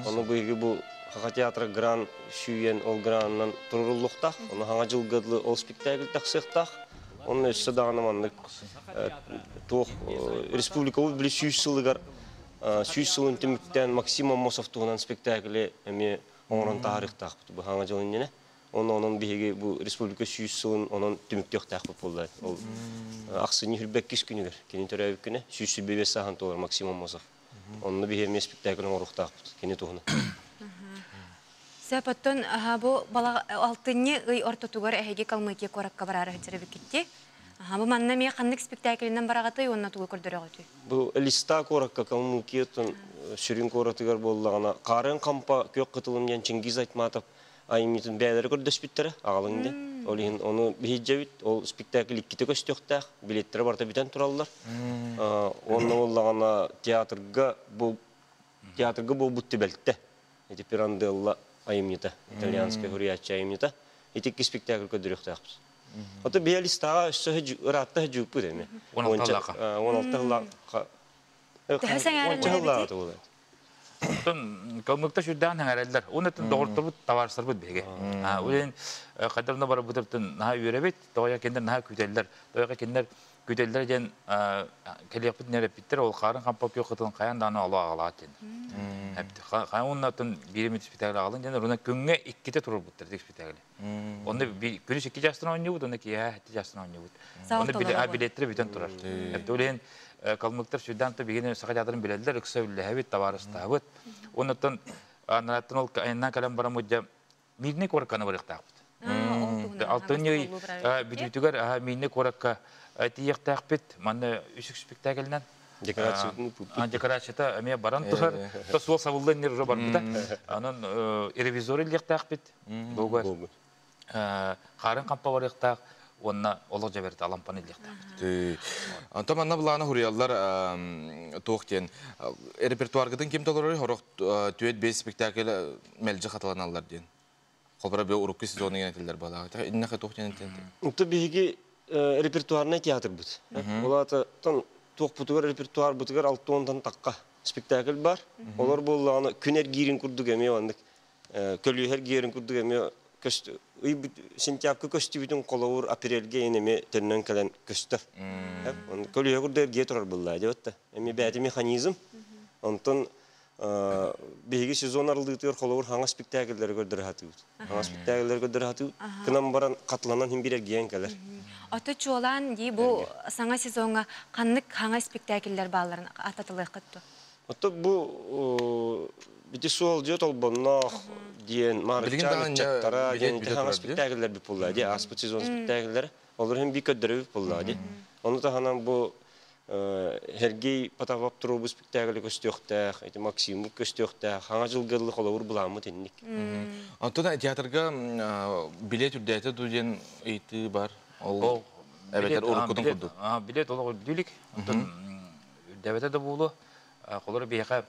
Оны бу бу Хака театра гран сүйен ол граннан турорулуктах. Оны хаңа жылгыдлы ол спектакль таксыктах. Оның өсі дағаны маннык туох республика ол білі сүйіс сылыгар сүйіс сылын түміктен Максим Амосов туғынан спектаклі әме оңыран тарихтақ бұ хаңа жылын нене. Оны оның биһиги бу республика сүйіс сылын onun түміктеқтақ бұ болды. Ол ақсыны хүрбек кис күнігер, кені төрәбік күні сүйіс сүлбебес сахан толар Максим Амосов. Оны биһиги әме спектаклін оңырықтақ кені туғына. Сәпаттон бу бала алтынны ый ортотугар эһеги Калмыкия коракка барары хетеребикитти. Бу манна ми ханнык спектаклинен барагаты онна тугу көрдөрөгөтү. Бу листа коракка Калмыкиятын сүрүн коратыгар боллагана карын кампа көк кытылым ден Чингиз Айтматов айымитин бәйләре көрдөспүттәре агалыңды. Ол иһин оны биһиджебит, ол спектакль икките көстөктәх, билеттер барта бүтән тураллар. Онна боллагана театрга бу театрга бу бутты белтте. Эти Пиранделла айымнита, итальянская хурияча айымнита. Ити спектакль көдөрөктәхбез. Ото биялистага өссө ыраатта жууппу деме. 16 лака. 16 лака. Төһө сәңәрелләр бит. Тон калмыкта шүрдән һәңәрелләр. Оны тон догортурбут товарыстарбыт беге. Үлен Қадарына бар бұтыртын наха үйрәбит, тоғая кендер наха күтеллер. Тоғая кендер күтеллер ден келеппит нереппиттер, ол қарын қампа күйе қытын қаян даны ала ағалат ден. Қаян оннатын биремит спектакль ағалын ден, руна күнге икките турur буттар дек спектакль. Онда күнүс икки жастан ойныбыт, онда кия хетти жастан ойныбыт. Онда билеттер бүтен турар. Эпти олен калмыктар сүддан та бигене сака театрын билелер, ыкса үлләһәбит, табарыстабыт. Оннан анаттан ол айнан калам барамыдja мирне корканы барыктаабыт. Алтын бүтүтүгөр мирне коракка тиектаакпит, манна үсүк спектакльнан. Декорацията эме баран турар. То суол сабылдан нер уже барбыта. Анан ревизор иликтаакпит. Богу. Қарын қампа барыктаак, онна олог жаберт алампан иликтаакпит. Антон манна буланы хурияллар туох диэн репертуаргытын ким толорор хорох түөт бес спектакль мэлжи хаталаналлар диэн. Холбара бе урукку сезоны генетилер бала. Иннеха туох диэн тен. Унта биһиги репертуарный театр бут. Олата тон туох бутугар репертуар бутугар алтонтан такка спектакль бар. Олар болланы күнер гирин курдук эме вандык. Көлүһер гирин курдук эме көстү. Сентябрь көстүбүтүн коловур апрелге энеме төннөн кэлен көстөр. Он көлүһер курдук ге турар булла деп. Эми бәти механизм. Онтон биһиги сезон арылдыытыгар холовур хаңа спектакльлер көрдөр хатыбыт. Хаңа спектакльлер көрдөр хатыбыт. Кынан баран катланан хим бирер гиен келер. Аты чуолан ди бу саңа сезонга каннык хаңа спектакльлер бааларын ататылы кытту. Ото бу бити суол жот олбоннох диен марчан чаттара диен хаңа спектакльлер бип булла ди аспыт сезон спектакльлер. Олар хим би көддөрү бип булла ди. Оны та ханан бу Хергей Потапов туру спектакль көстөктәх, эти Максим көстөктәх, хаңа жылгырлы холовур буламы тенник. Антон театрга билет үрдәте дуден ыйты бар. Ол әбәтер уруккутун курдук. Билет ол дүлик. Антон үрдәбәтә да булу. Колор бияка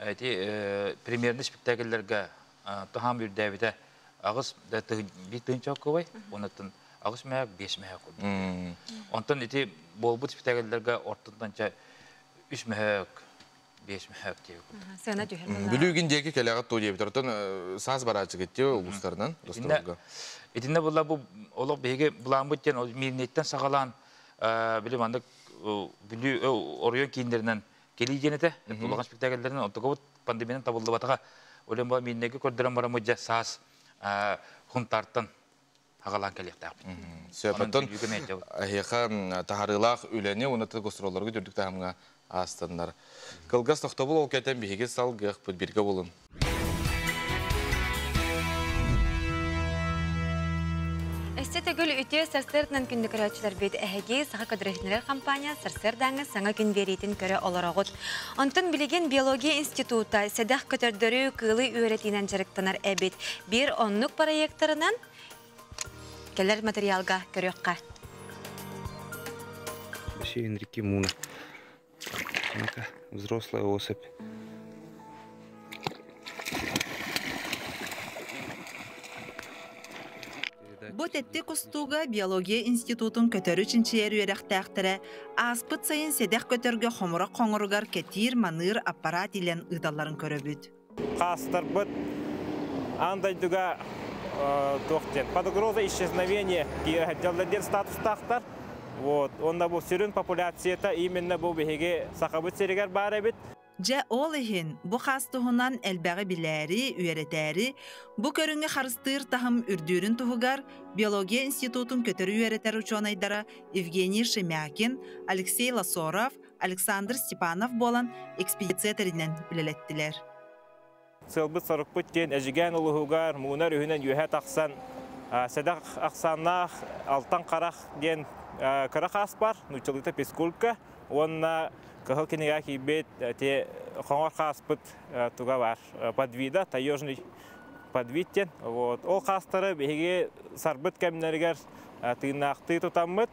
эти премьерный спектакльләргә тахам үрдәбәтә агыс да бит тынчак кобай, онатын агыс мәк, беш мәк курдук. Онтон ити болбут спектакльләргә ортынданча үч мәк, беш мәк дип. Сына түһәр. Бүлүгүн деки келега ту дип тортон саз барачы кетти улустарынан досторга. Итинне була бу олог беге буламбыт ден ол мирнеттен сагалан билим андык бүлү оройон кийиндеринен келий женете улаган спектакльлеринен онтогобут пандемиянын табылды батага олен ба миннеге көрдөрөн барамыджа саз хунтартан агалан келиктааппыт. Сөпөттөн ахиха тахарылах үлени унаты гостроллорго жүрдүк тахамга астыннар. Кылгас тохтобул ол кетен биһиги сал гых бирге болун. Эсте төгүл үтө сарсыртынан күндү көрөөчүлөр бит эһеги саха көдөрөһүнөр компания сарсырдаңы саңа күн беритин көрө олорогут. Онтон билеген биология института седах көтөрдөрү кылы үйрәтинен жарыктанар эбит. Бир оннук проекторынан келер материалга көрөккә. Бассейн реки Муна. Ну-ка, взрослая особь. Бу тетти кустуга биология институтун көтөрү чинчиер үйрәхтәхтере аспыт сайын седех көтөргө хомура коңоругар кетир маныыр аппарат илен ыдалларын көрөбүт. Кастарбыт андайдуга тоқтен. Под угрозой исчезновения ден статус тақтар. Вот. Онда бу сүрүн популяцията именно бу биһиги сахабыт сиригер бар эбит. Жа ол ихин бу хастуһунан элбэҕи билээри, үөрэтээри, бу көрүҥҥэ харыстыыр таһым үрдүүрүн туһугар биология институтун көтөрү үөрэтэр учуонайдара Евгений Шемякин, Алексей Ласоров, Александр Степанов буолан экспедиция тэринэн үлэлэттилэр. Сылбыт сорукпут диэн эжиген улуһугар муунар үһүнэн үөһэ тахсан сэдэх ахсааннаах алтан карах диэн кыра хаас бар, нучалыта пескулька, онна кыһыл кинигэ киирбит те хоҥор хааспыт туга бар подвида, таежный подвид диэн. Вот. Ол хаастары биһиги сарбыт кэмнэригэр тыыннаахтыы тутаммыт,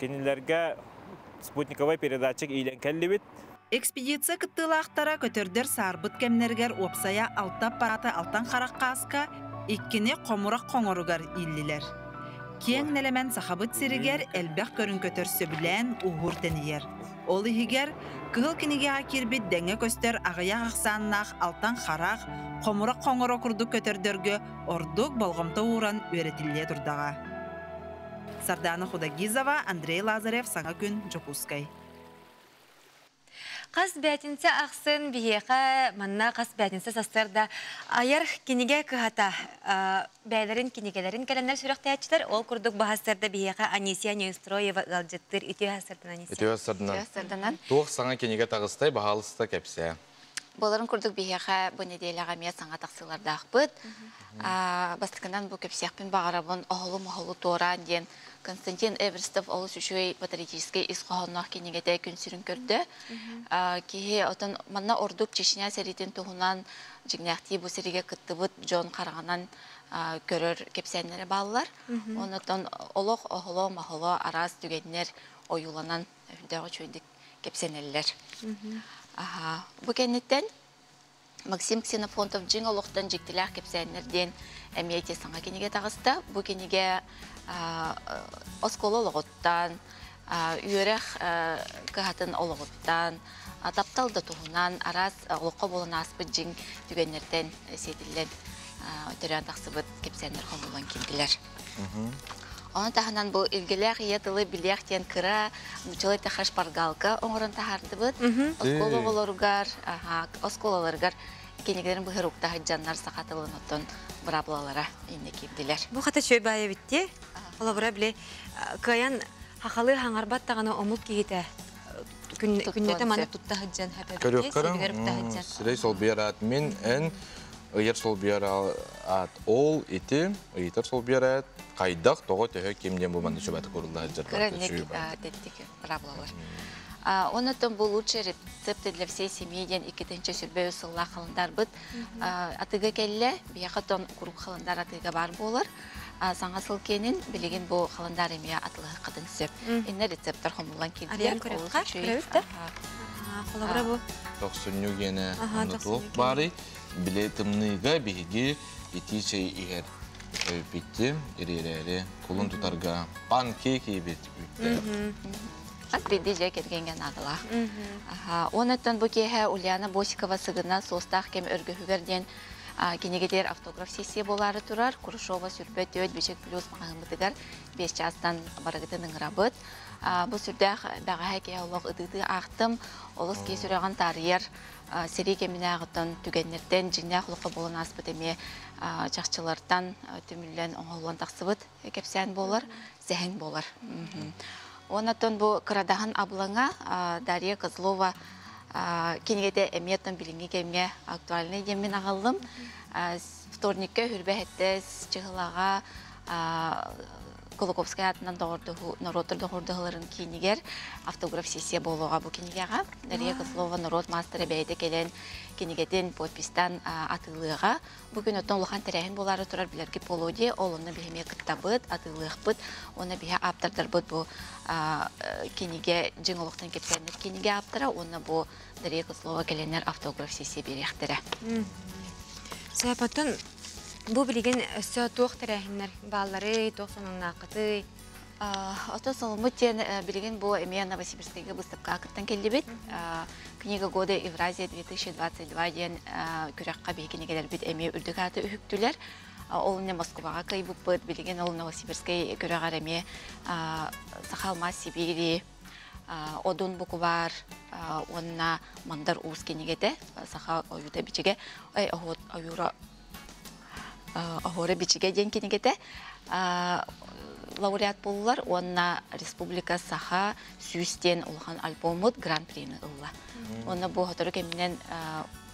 кинилэргэ спутниковый передатчик иилэн кэллибит. Экспедиция кыттыылаахтара көтөрдөр саарбыт кэмнэригэр уопсайа алта аппараты алтан харах хааска, иккини хомурах хоҥоругар ииллилэр. Киэҥ нэлэмэн Сахабыт сиригэр элбэх көрүҥ көтөр сөбүлээн ууһуур тэнийэр. Ол иһигэр Кыһыл кинигэҕэ киирбит дэҥҥэ көстөр аҕыйах ахсааннаах алтан харах, хомурах хоҥоро курдук көтөрдөргө ордук болҕомто ууран үөрэтиллиэ турдаҕа. Сардаана Худогизова, Андрей Лазарев, Саҥа күн, Дьокуускай. Хас бээтинсэ ахсын биһиэхэ манна хас бээтинсэ сарсыарда айар кинигэ кыһата бэйэлэрин кинигэлэрин кэлэннэр сүрэхтээччилэр. Ол курдук баһастарда биһиэхэ Анисия Неустроева ыалдьыттыыр. Үтүө сарсыардан, Анисия. Үтүө сарсыардан. Туох саҥа кинигэ таҕыстай, баһаалыста кэпсээ. Буоларын курдук биһиэхэ бу нэдиэлэҕэ эмиэ саҥа тахсыылардаахпыт. Бастакынан бу кэпсиэхпин баҕарабын «Оһолу-моһолу туораан» диэн Константин Эверстов олус үчүгэй патриотическай ис хоһоонноох кинигэтэ күн сирин көрдө. Киһи отон манна ордук Чечня сэриитин туһунан дьиҥнээхтии бу сэриигэ кыттыбыт дьон хараҕынан көрөр кэпсээннэрэ бааллар. Онон олох оһоло-моһоло араас түгэннэр ойууланан үрдээх үчүгэйдик кэпсэнэллэр. Бу кэнниттэн Максим Ксенофонтов дьиҥ олохтон дьиктилээх кэпсээннэр диэн эмиэ ити саҥа кинигэ таҕыста. Бу кинигэ оскуола олоҕуттан, үөрэх кыһатын олоҕуттан, таптал да туһунан араас олоххо буолан ааспыт дьиҥ түгэннэртэн сиэтиллэн төрөөн тахсыбыт кэпсээннэр хомуллан киирдилэр. Ону таһынан бу илгэлээх ийэ тылы билиэх диэн кыра нууччалыы эттэххэ шпаргалка оҥорон таһаардыбыт. Оскуола оҕолоругар, оскуолаларыгар кинигэлэрин быһыр укта сылдьаннар саха тылын оттон быраабылалара иннэ киирдилэр. Бу хата чөй баайа битти. Холобура били кыайан хахалы хаҥарбат даҕаны омук киһитэ күннэтэ маны тутта сылдьан Көрүөххөрүн сирэй солбуйар аат мин эн ыйар солбуйар аат ол ити ыйытар солбуйар аат хайдах тоҕо төһө ким диэн бу манна сүбэтэ курулла сылдьар тэттик быраабылалар. Оннотон бу лучшие рецепты для всей семьи диэн иккитинчи сүрбэ сыллаах халандарбыт атыга кэллэ. Биһиэхэ тон куруук халандар атыга бар буолар. Саҥа сыл киэнин билигин бу халандар эмиэ атылыһыккытын сөп. Инне рецепттар хомуллан киирдилэр. Көрөбүт да? Холобура бу. Тохсунньу гиэнэ туох баарый? Били тымныыга биһиги итии чэй иһэр өйбүттү, ириэрээри кулун тутарга панкейк ийбит үүттээх. Хас биирдии дьиэ кэргэҥҥэ наадалаах. Онуттан бу киэһэ Ульяна Босикова Сыгына суостаах кэм өргөһүгэр диэн кинигэтигэр автограф сессия буолаары турар. Курушова сүрбэ түөрт Бичик плюс маҕаһыыммытыгар 5 чаастан барыгытын ыҥырабыт. Бу сүрдээх бэҕэһээ киһи олох ытыытыы аахтым. Олус киһи сүрэҕин таарыйар сэрии кэминээҕиттэн түгэннэртэн дьиҥнээх олоххо буолан ааспыт эмиэ чахчылартан түмүллэн оҥоһуллан тахсыбыт кэпсээн буолар, сэһэн буолар. Оннотон бу Кырадаһын абылаҥа Дарья Козлова кинигэтэ эмиэ оттон билиҥҥи кэмҥэ актуальнай диэммин аҕаллым. Вторникка хүрбэһэттэ чыһылаҕа Кулаковскай аатынан норуоттар доҕордоһууларын киинигэр автограф сессия буолуоҕа бу кинигэҕэ. Дарья Козлова норуот маастара бэйэтэ кэлэн кинигэтин подпистан атыылыаҕа. Бу күн оттон улахан тэрээһин буолаары турар билэрги полудье, ол онно биһи эмиэ кыттабыт, атыылыахпыт. Уонна биһи ааптардарбыт бу кинигэ дьиҥ олохтон кэпсээннэр кинигэ ааптара уонна бу Дарья Козлова кэлэннэр автограф сессия биэриэхтэрэ. Сөп, бу билигин өссө туох тэрээһиннэр баалларый, туох сонуннааххытый? Ото соломмут диэн билигин бу эмиэ Новосибирскайга быыстапкаҕа кыттан кэллибит. Книга года Евразия 2022 диэн күрэххэ биһи кинигэлэрбит эмиэ үрдүк ааты үһүктүлэр. Ол инньэ Москваҕа кыайбыппыт. Билигин ол Новосибирскай күрэҕэр эмиэ Саха алмаас Сибири, Одун букубаар уонна Мандар Уус кинигэтэ саха ойуута бичигэ ойуура Оһуора бичигэ диэн кинигэтэ лауреат буоллулар уонна Республика Саха сүүс диэн улахан альбоммут гран-прини ылла. Уонна бу сотору кэминэн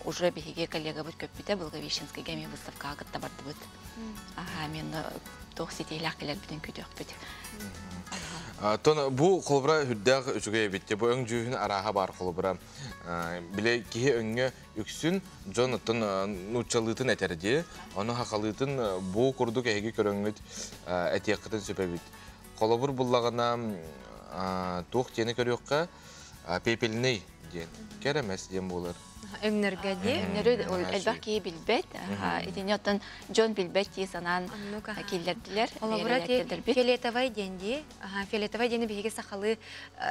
уже биһиги коллегабыт көппүтэ Благовещенскайга эмиэ выставкаҕа кытта бардыбыт. Аха, мен туох ситиилээх кэлэрбитин күтүөхпүт. Тон бу холобура үрдээх үчүгэй эбит. Бу өҥ дьүһүн арааһа бар холобура. Биле киһи өҥҥө үксүн дьон оттон нууччалыытын этэр дии. Ону хахалыытын бу курдук эһиги көрөҥҥүт этиэххитин сөп эбит. Холобур буллаҕына туох диэни көрүөххэ пепельный диэн. Керемес диэн буолар. Өҥнөргө ди. Өҥнөрү элбэх киһи билбэт. Итини оттон дьон билбэт дии санаан киллэрдилэр. Холобура ти фиолетовай диэн ди. Фиолетовай диэни биһиги сахалыы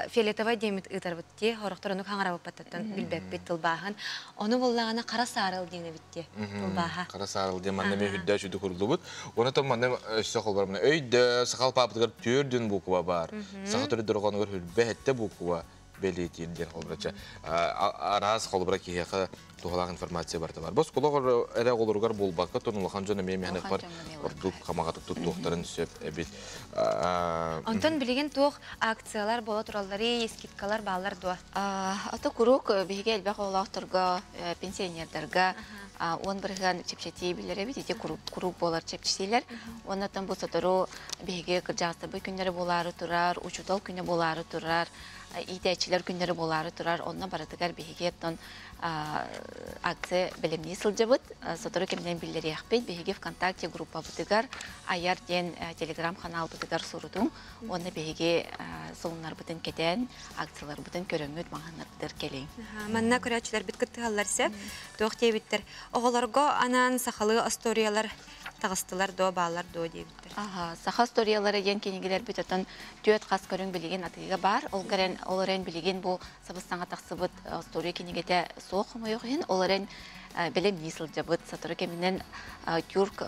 фиолетовай диэмит ыытарбыт ди. Хорохтор ону хаҥарабыппаттан билбэппит тылбааһын. Ону буллаҕына хара саарыл диэн эбит ди тылбааһа. Хара саарыл диэн манна мен үрдэ сүдү курдубут. Оны то манна өссө холбор мына өйдө сахал паапытыгар түрдүн буква бар. Саха төрүт дорҕонугар хүрбэ хетте буква бэлиэтиир диэн холбурача араас холбура киһиэхэ туһалаах информация барыта бар. Бос кулак эрэ оҕолоругар буолбакка тон улахан дьон эмиэ миһэнэх бар ордук хамаҕатык туттуохтарын сөп эбит. Онтон билигин туох акциялар буола тураллары, скидкалар бааллар дуо? Ото куруук биһиги элбэх оҕолоохторго, пенсионердарга 10% чэпчэтии билэрэбит, ити куруук буолар чэпчэтиилэр. Оннотон бу сотору биһиги кырдьаҕастарбыт күннэрэ буолаары турар, учуутал күнэ буолаары турар, иитээччилэр күннэрэ буолаары турар, онно барытыгар биһиги оттон акция бэлэмнии сылдьабыт. Сотору кэминэн биллэриэхпит. Биһиги ВКонтакте группабытыгар Айар диэн телеграм-ханаалбытыгар сурутуҥ. Уонна биһиги сонуннарбытын кэтээн, акцияларбытын көрөҥҥүт, маҕаһыыннарбытыгар кэлиҥ. Манна көрөөччүлэрбит кыттыһаллар сөп. Туох диэбиттэр? Оҕолорго анаан сахалыы остуоруйалар таҕыстылар дуо, бааллар дуо диэбиттэр. Саха историялара диэн кинигэлэрбит отон түөрт хас көрүҥ билигин атыыга баар. Ол кэрэн, ол эрэн билигин бу сабыс-саҥа тахсыбыт история кинигэтэ суох хомойуох иһин, ол эрэн бэлэмнии сылдьабыт. Сотору кэминэн тюрк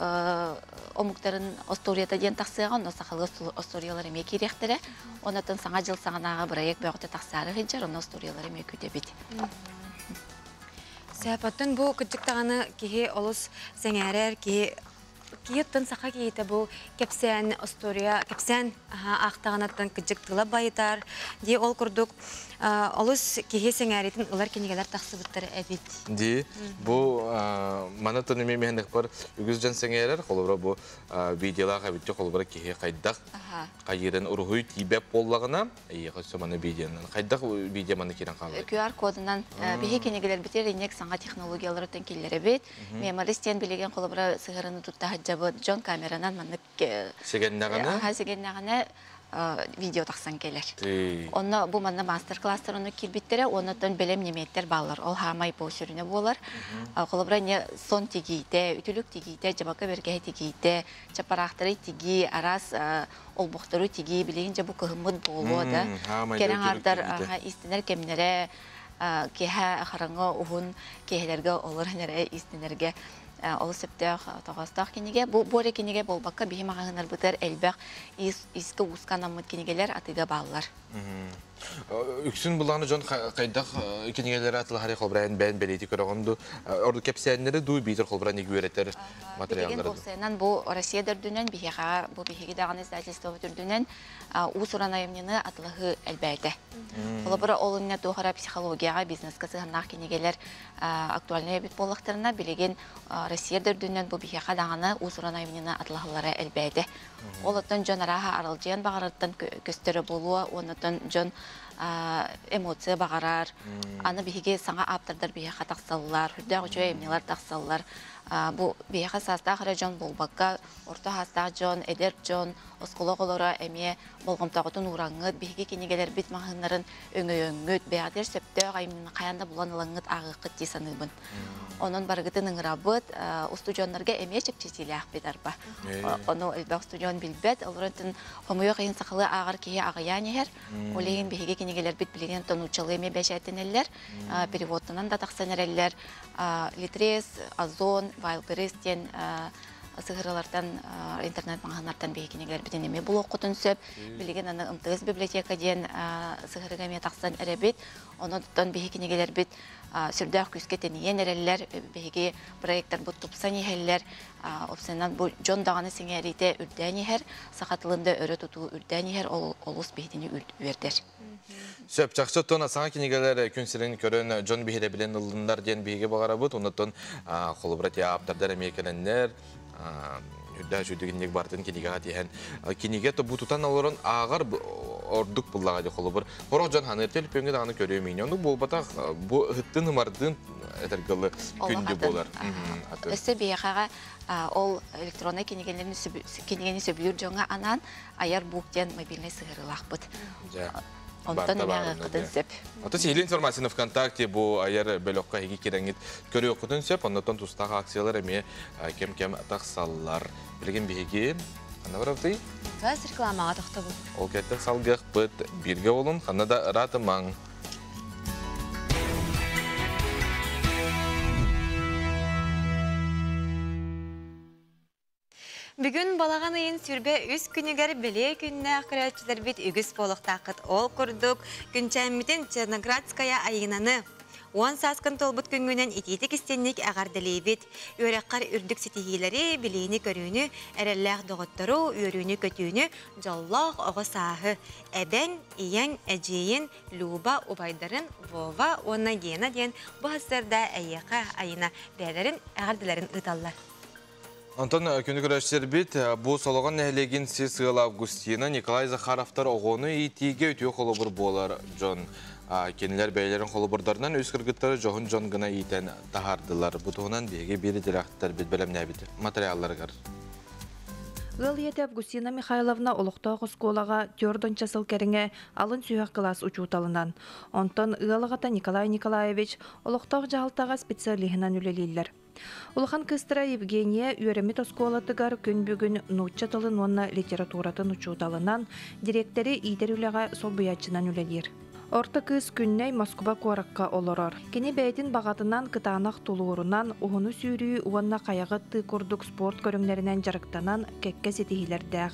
омуктарын остуоруйата диэн тахсыаҕа, онно сахалыы остуоруйалар эмиэ киириэхтэрэ. Оннотон саҥа дьыл саҕанааҕы бырайыак бөҕөтө тахсаары сылдьар, онно остуоруйалары эмиэ күүтэбит. Сөп, оттон бу кырдьык даҕаны киһи олус сэҥээрэр, киһи киһиттэн саха киһитэ бу кэпсээн история кэпсээн аахтаҕынаттан кыдьык тыла байытар дии ол курдук олус киһи сэҥээритин ылар кинигэлэр тахсыбыттар эбит. Дии бу маны тон эмиэ бар үгүс дьон сэҥээрэр холобура бу видеолаах эбитти холобура киһи хайдах хайырын уруһуй тиийбэт буоллаҕына эйиэхэ өссө маны видеонан хайдах видео маны киирэн хаалар QR кодунан биһи кинигэлэрбитигэр иннек саҥа технологияларыттан киллэрэбит. Меморист диэн билигин холобура сыһырыны тутта сылдьабыт. Дьон камеранан маннык сигэннэҕинэ сигэннэҕинэ видео тахсан кэлэр. Онно бу манна мастер-класстар онно киирбиттэрэ, оннотон бэлэм неметтер бааллар. Ол хаамай бу сүрүнэ буолар. Холобура не сон тигиитэ, үтүлүк тигиитэ, жабака бэргэһэ тигиитэ, чапараахтары тигии, араас олбохтору тигии билигин дьэ бу кыһыммыт буолуо да. Кэрэ аҥаардар истинэр кэмнэрэ киэһэ хараҥа уһун киэһэлэргэ олорон эрэ истинэргэ олус сөптөөх тоҕоостоох кинигэ. Бу бу эрэ кинигэ буолбакка биһи маҕаһыыннарбытыгар элбэх искэ ууска анаммыт кинигэлэр атыыга бааллар. Үксүн булааны дьон хайдах кинигэлэри атылаһары холбурайан бэйэн бэлиэти көрөҕүн ду орду кэпсээннэри дуу биитэр холбуран үөрэтэр материаллары ду. Билигин бу Россия дөрдүнэн биһиэхэ бу биһиги даҕаны издательствобыт үрдүнэн уус-уран айымньыны атылаһыы элбээтэ. Холобура ол иннэ туох эрэ психологияҕа, бизнеска сыһыаннаах кинигэлэр актуальнай эбит буоллахтарына, билигин Россия дөрдүнэн бу биһиэхэ даҕаны уус-уран айымньыны атылаһаллара элбээтэ. Ол оттон дьон арааһа аралдьыйан баҕарарыттан көстөрө буолуо, уоннатан дьон эмоция баҕарар. Аны биһиги саҥа ааптардар биһиэхэ тахсаллар, үрдээх үчүгэй айымньылар тахсаллар. Бу биһиэхэ саастаах эрэ дьон буолбакка, орто саастаах дьон, эдэр дьон, оскуола оҕолоро эмиэ болҕомтоҕутун уураҥҥыт, биһиги кинигэлэрбит маҕаһыыннарын өҥөйөҥҥүт, бэйэҕитигэр сөптөөх айымньыны хайаан да булан ылаҥҥыт ааҕыаххыт дии саныыбын. Онон барыгытын ыҥырабыт, устудьуоннарга эмиэ чэпчэтиилээхпит арба. Ону элбэх устудьуон билбэт, олорон хомойуох иһин сахалыы ааҕар киһи аҕыйаан иһэр. Ол иһин биһиги кинигэлэрбит билигин нууччалыы эмиэ бэчээттэнэллэр, переводтанан да тахсан эрэллэр. Литрес, Озон, Wildberries диэн сыһыралартан интернет маҕаһыыннартан биһи кинигэлэрбитин эмиэ булуоххутун сөп. Билигин аны МТС библиотека диэн сыһырыга эмиэ тахсан эрэбит. Онон биһи кинигэлэрбит сүрдээх күүскэ тэнийэн эрэллэр, биһиги проекттарбыт тупсан иһэллэр. Опсанан бу дьон даҕаны сэҥээриитэ үрдээн иһэр, саха тылын да өрө тутуу үрдээн иһэр, ол олус биһитини үөрдэр. Сөп, чахчы оттон саҥа кинигэлэр күн сирин көрөн дьон биһирэбилин ыллыннар диэн биһиги баҕарабыт. Оннотон холобура те ааптардар эмиэ кэлэннэр үрдээх үчүгдүк бартын кинигэҕэ тиһэн кинигэ бу тутан олорон ааҕар ордук буллаҕа ди холобур хорох дьон ханыыр телефоҥҥа даҕаны көрүөм иини ону буолбатах бу ыһыттын ымардыын этэргылы күндү буолар. Өссө биһиэхэҕэ ол электроннай кинигэни сөбүлүүр дьоҥҥо анаан Айар бук диэн мобильнай сыһыарыылаахпыт. Онтон эмэҕэ сөп. Ото сиһили информацияны ВКонтакте бу айар бөлөххө эһиги кирэҥҥит көрүөххүтүн сөп. Оннотон тустаах акциялар эмиэ кэм-кэм тахсаллар. Билигин биһиги ханна барабытый? Кыас рекламаҕа тохтобул. Ол кэттэн салгыахпыт бииргэ болун ханна да ыраатымаҥ. Бүгүн балаҕан ыйын 23 күнүгэр бэлиэ күннээх көрөөччүлэрбит үгүс буолуохтааххыт. Ол курдук, күнчээммитин Черноградская Айыынаны 10 сааскын туолбут күҥҥүнэн итиитик истинник эҕэрдэлиибит. Үөрэххэр үрдүк ситиһиилэри, билиини-көрүүнү, эрэллээх доҕоттору, үөрүүнү-көтүүнү, дьоллоох оҕо сааһы, эбэҥ, ийэҥ, эдьиийин, Люба, убайдарын Вова уонна Гена диэн бу сарсыарда эйиэхэ Айыына бэйэлэрин эҕэрдэлэрин ыыталлар. Онтон күнү көрөөччүлэрбит бу Солоҕон нэһилиэгин сис ыала Августина, Николай Захаровтар оҕону иитиигэ үтүө холобур буолар дьон. Кинилэр бэйэлэрин холобурдарынан үс кыргыттары дьоһун дьон гына иитэн таһаардылар. Бу туһунан биһиги биир идэлээхтэрбит бэлэмнээбит материалларыгар. Ыал ийэтэ Августина Михайловна олохтоох оскуолаҕа түөрт сыл кэриҥэ алын сүһүөх кылаас учууталынан, онтон ыал аҕата Николай Николаевич олохтоох дьаһалтаҕа специалиһынан үлэлииллэр. Улахан кыыстара Евгения үөрэммит оскуолатыгар күн бүгүн нуучча тылын уонна литературатын учууталынан, дириэктэри иитэр үлэҕэ солбуйааччынан үлэлиир. Орто кыыс Күннэй Москуба куоракка олорор. Кини бэйэтин баҕатынан кытаанах тулуурунан, уһуну сүүрүү уонна хайаҕы тыы курдук спорт көрүҥнэринэн дьарыктанан кэккэ ситиһиилэрдээх.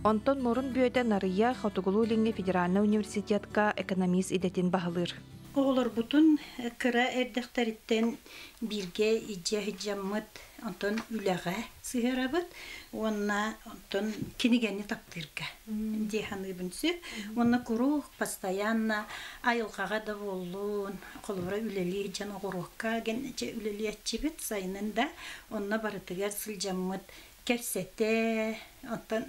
Онтон мурун бүөтэ Нарыйа Хотугулуу-Илиҥҥи федеральнай университетка экономист идэтин баһылыыр. Оҕолорбутун кыра эрдэхтэриттэн бииргэ илдьэ сылдьаммыт, онтон үлэҕэ сыһыарабыт уонна онтон кинигэни таптыырга дии саныыбын сөп. Уонна куруук постоянно айылҕаҕа да буоллун, холобура үлэлии сылдьан оҕуруокка үлэлиэччибит сайынын да, онно барытыгар сылдьаммыт кэпсэтэ, оттон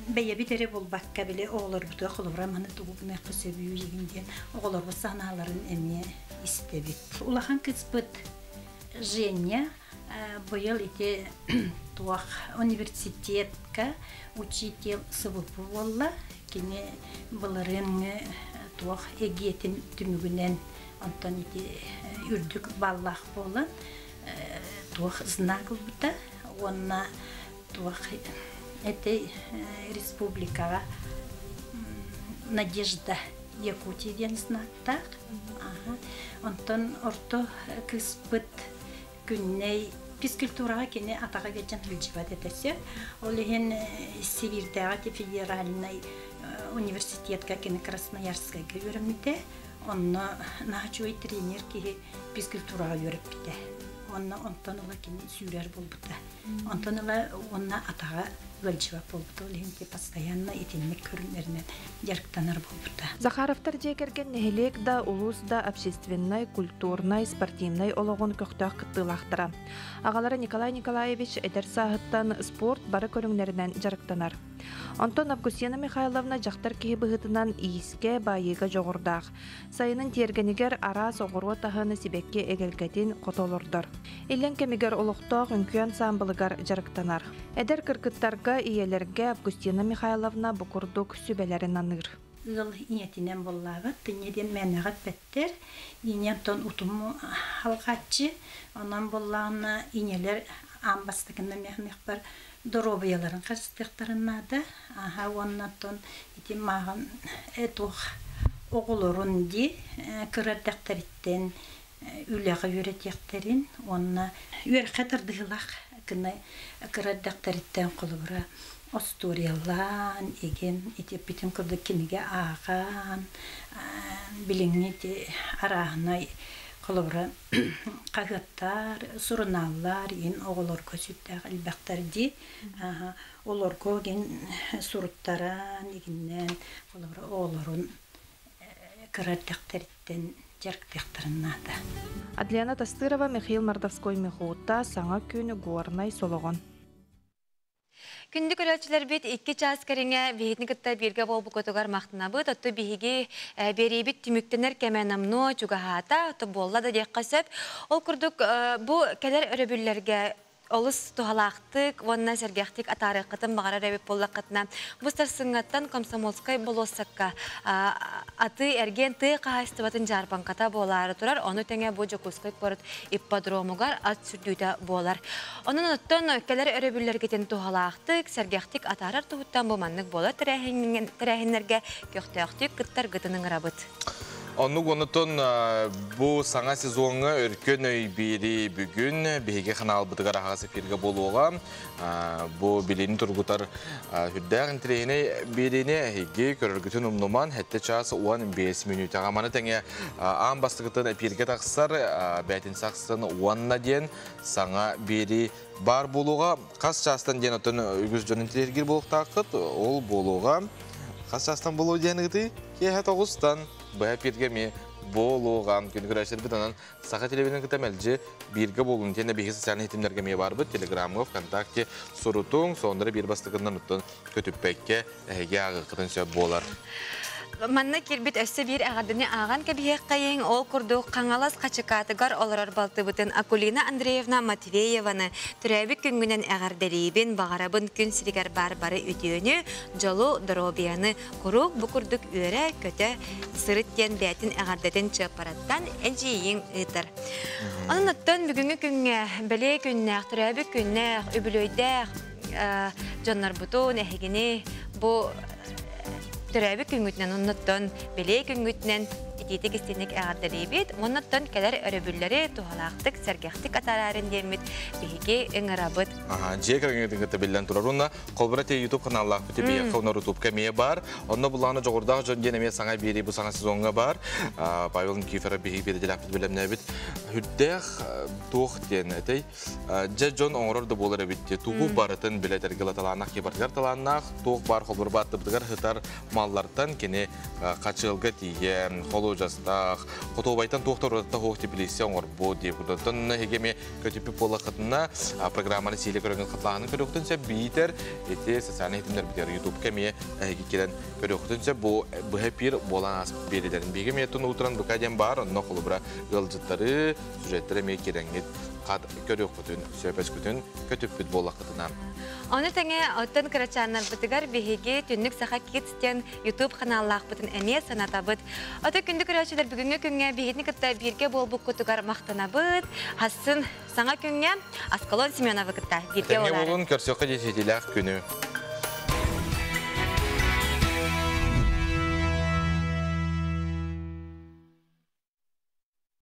бэйэбит эрэ буолбакка, били оҕолорбутугар холобура маны тугу гыныахха сөбүй игин диэн оҕолорбут санааларын эмиэ истэбит. Улахан кыыспыт Женя быйыл ити туох университетка учитель СВП буолла. Кини былырыыҥҥы туох эгиэтин түмүгүнэн онтон ити үрдүк баллаах буолан туох знак ылбыта уонна туох эти республикаҕа Надежда Якутия диэн знактаах. Онтон орто кыыспыт Күннэй физкультураҕа кини атаҕа кэлдьэн сылдьыбат этэ сөп. Ол иһин Сибиирдээҕи федеральнай университетка кини Красноярскайга үөрэммитэ. Онно наһаа үчүгэй тренер киһи физкультураҕа үөрэппитэ. Онно онтон ыла кини сүүрэр буолбута. Онтон ыла уонна атаҕа ыалдьыбат буолбута. Ол иһин постоянно итинник көрүҥнэринэн дьарыктанар буолбута. Захаровтар дьиэ кэргэн нэһилиэк да, улуус да общественнай, культурнай, спортивнай олоҕун көхтөөх кыттыылаахтара. Аҕалара Николай Николаевич эдэр сааһыттан спорт бары көрүҥнэринэн дьарыктанар. Онтон Августина Михайловна дьахтар киһи быһыытынан иискэ, баайыыга дьоҕурдаах. Сайынын тиэргэнигэр араас оҕуруот аһын, сибэкки эгэлгэтин хото олордор. Иллэҥ кэмигэр олохтоох үҥкүү ансаамбылыгар дьарыктанар. Эдэр кыргыттарга, ийэлэргэ Августина Михайловна бу курдук сүбэлэрин аныыр. Ыал ийэтинэн буоллаабат, инньэ диэн мээнэҕэ эппэттэр. Ийэ онтон утуму алҕааччы. Онон буоллаҕына ийэлэр аан бастакынан миэхмиэхпэр доруобуйаларын харыстыахтарын наада. Аһа уонна оттон ити мааҕын туох оҕолорун дии кыра эрдэхтэриттэн үлэҕэ үөрэтиэхтэрин уонна үөрэххэ тардыһыылаах гына кыра эрдэхтэриттэн холобура остуоруйалаан игин ити эппитим курдук кинигэ ааҕан билиҥҥи ити арааһынай холобура хаһыаттар, сурунааллар иин оҕолорго сүрдээх элбэхтэр дии. Олорго гин суруттаран, игиннэн, холобура оҕолорун кыра эрдэхтэриттэн дьарыктыахтарын наада. Адлена Тастырова, Михаил Мордовской, Михута, Саҥа күн, Горнай, Солоҕон. Күндү көрөөччүлэрбит 2 чаас кэриҥэ биһигини кытта бииргэ буолбуккутугар махтанабыт. Оттон биһиги биэриибит түмүктэнэр кэмэ намнуо чугаһаата, оттон буолла да диэххэ сөп. Ол курдук бу кэлэр өрөбүллэргэ Олус туһалаахтык уонна сэргэхтик атаарыаххытын баҕарар эбит буоллаххытына, бу сарсыҥҥаттан Комсомольскай болуоссакка атыы-эргиэн тыа хаһаайыстыбатын дьаарбаҥката буолаары турар. Ону тэҥэ бу Дьокуускай куорат ипподромугар ат сүрдүүтэ буолар. Онон оттон кэлэр өрөбүллэргитин туһалаахтык, сэргэхтик атаарар туһуттан бу маннык буолар тэрээһиннэргэ көхтөөхтүк кыттаргытын ыҥырабыт. Оннук онутун бу саҥа сезоҥҥа өркөн өй биэрии бүгүн биһиги ханаалбытыгар аһаҕас эфиргэ буолуоҕа. Бу билиини тургутар сүрдээх интэриэһинэй биэриини эһиги көрөргүтүн умнуман, 7 час 15 мүнүүтэҕэ. Маны тэҥэ аан бастакытын эпииргэ тахсар бээтинсэ ахсын уонна диэн саҥа биэрии баар буолуоҕа. Хас чаастан диэн оттон үгүс дьон интэриэһиргиир буолуохтааххыт. Ол буолуоҕа. Хас чаастан буолуо диэн ыытыы? Киэһэ тоҕустан. Быһа эпииргэ эмиэ буолуоҕа. Күн көрөөччүлэрбит онон Саха телевидениетын кытта мэлдьи бииргэ буолун диэн биһиги социальнай ситимнэргэ эмиэ баарбыт. Телеграмҥа, ВКонтакте сурутуҥ, сонуннары биир бастакынан оттон көтүппэккэ эһиги ааҕыаххытын сөп буолар. Манна киирбит өссө биир эҕэрдэни ааҕан кэбиһиэххэйиҥ. Ол курдук Хаҥалас Хачыкаатыгар олорор балтыбытын Акулина Андреевна Матвееваны төрөөбүт күҥҥүнэн эҕэрдэлиибин, баҕарабын күн сиригэр баар бары үтүөнү, дьолу, доруобуйаны куруук бу курдук үөрэ-көтө сырыт диэн бэйэтин эҕэрдэтин чыаппараттан эдьиийиҥ ыытар. Онон оттон бүгүҥҥү күҥҥэ бэлиэ күннээх, төрөөбүт күннээх, үбүлүөйдээх дьоннорбутун, эһигини бу төрөөбүт күҥҥүтүнэн оннуттан бэлиэ күҥҥүтүнэн итиитик истиҥник эҕэрдэлиибит. Оннуттан кэлэр өрөбүллэри туһалаахтык, сэргэхтик атараарын диэммит биһиги ыҥырабыт. Дьиэ кэргэҥҥитин кытта биллэн турар. Уонна холбура те YouTube каналлаахпыт биһиэхэ онно Рутубка эмиэ баар. Онно булааны дьоҕурдаах дьон диэн эмиэ саҥа биэрии бу саҥа сезоҥҥа баар. Павел Никифоров биһиги биэрдилээхпит бэлэмнээбит. Үрдээх туох диэн этэй? Дьэ дьон оҥорор да буолар эбит дии. Тугу барытын билэ тэргила талааннаах кибартыгар талааннаах, туох баар холбур бааттыбытыгар сытар маллартан кини хачыалга тиийэ, холуодьастаах, хотуобайтан туох да уратыта суох теплица оҥорбут диир курдук. Онно эһиги эмиэ көтүппүт буоллаххытына программаны сиилэ көрөҥҥүт хатылааһынын көрүөххүтүн сөп биитэр ити социальнай ситимнэрбитигэр ютубка эмиэ эһиги кэлэн көрүөххүтүн сөп бу быһа эпир буолан ааспыт биэриилэрин биһиги эмиэ тун уутуран быка диэн баар онно холобура ыалдьыттары сюжеттары эмиэ кирэҥҥит хат көрүөххүтүн сөп өскүтүн көтүппүт буоллаххытына Ону тэҥэ оттон кырачааннарбытыгар биһиги Түннүк Саха Kids диэн YouTube ханааллаахпытын эмиэ санатабыт. Ото күндү көрөөччүлэр бүгүҥҥү күҥҥэ биһигини кытта бииргэ буолбуккутугар махтанабыт. Хасын саҥа күҥҥэ Аскалон Семеновы кытта бииргэ Тэҥҥэ буолун көрсүөххэ дьиэтилээх күнү.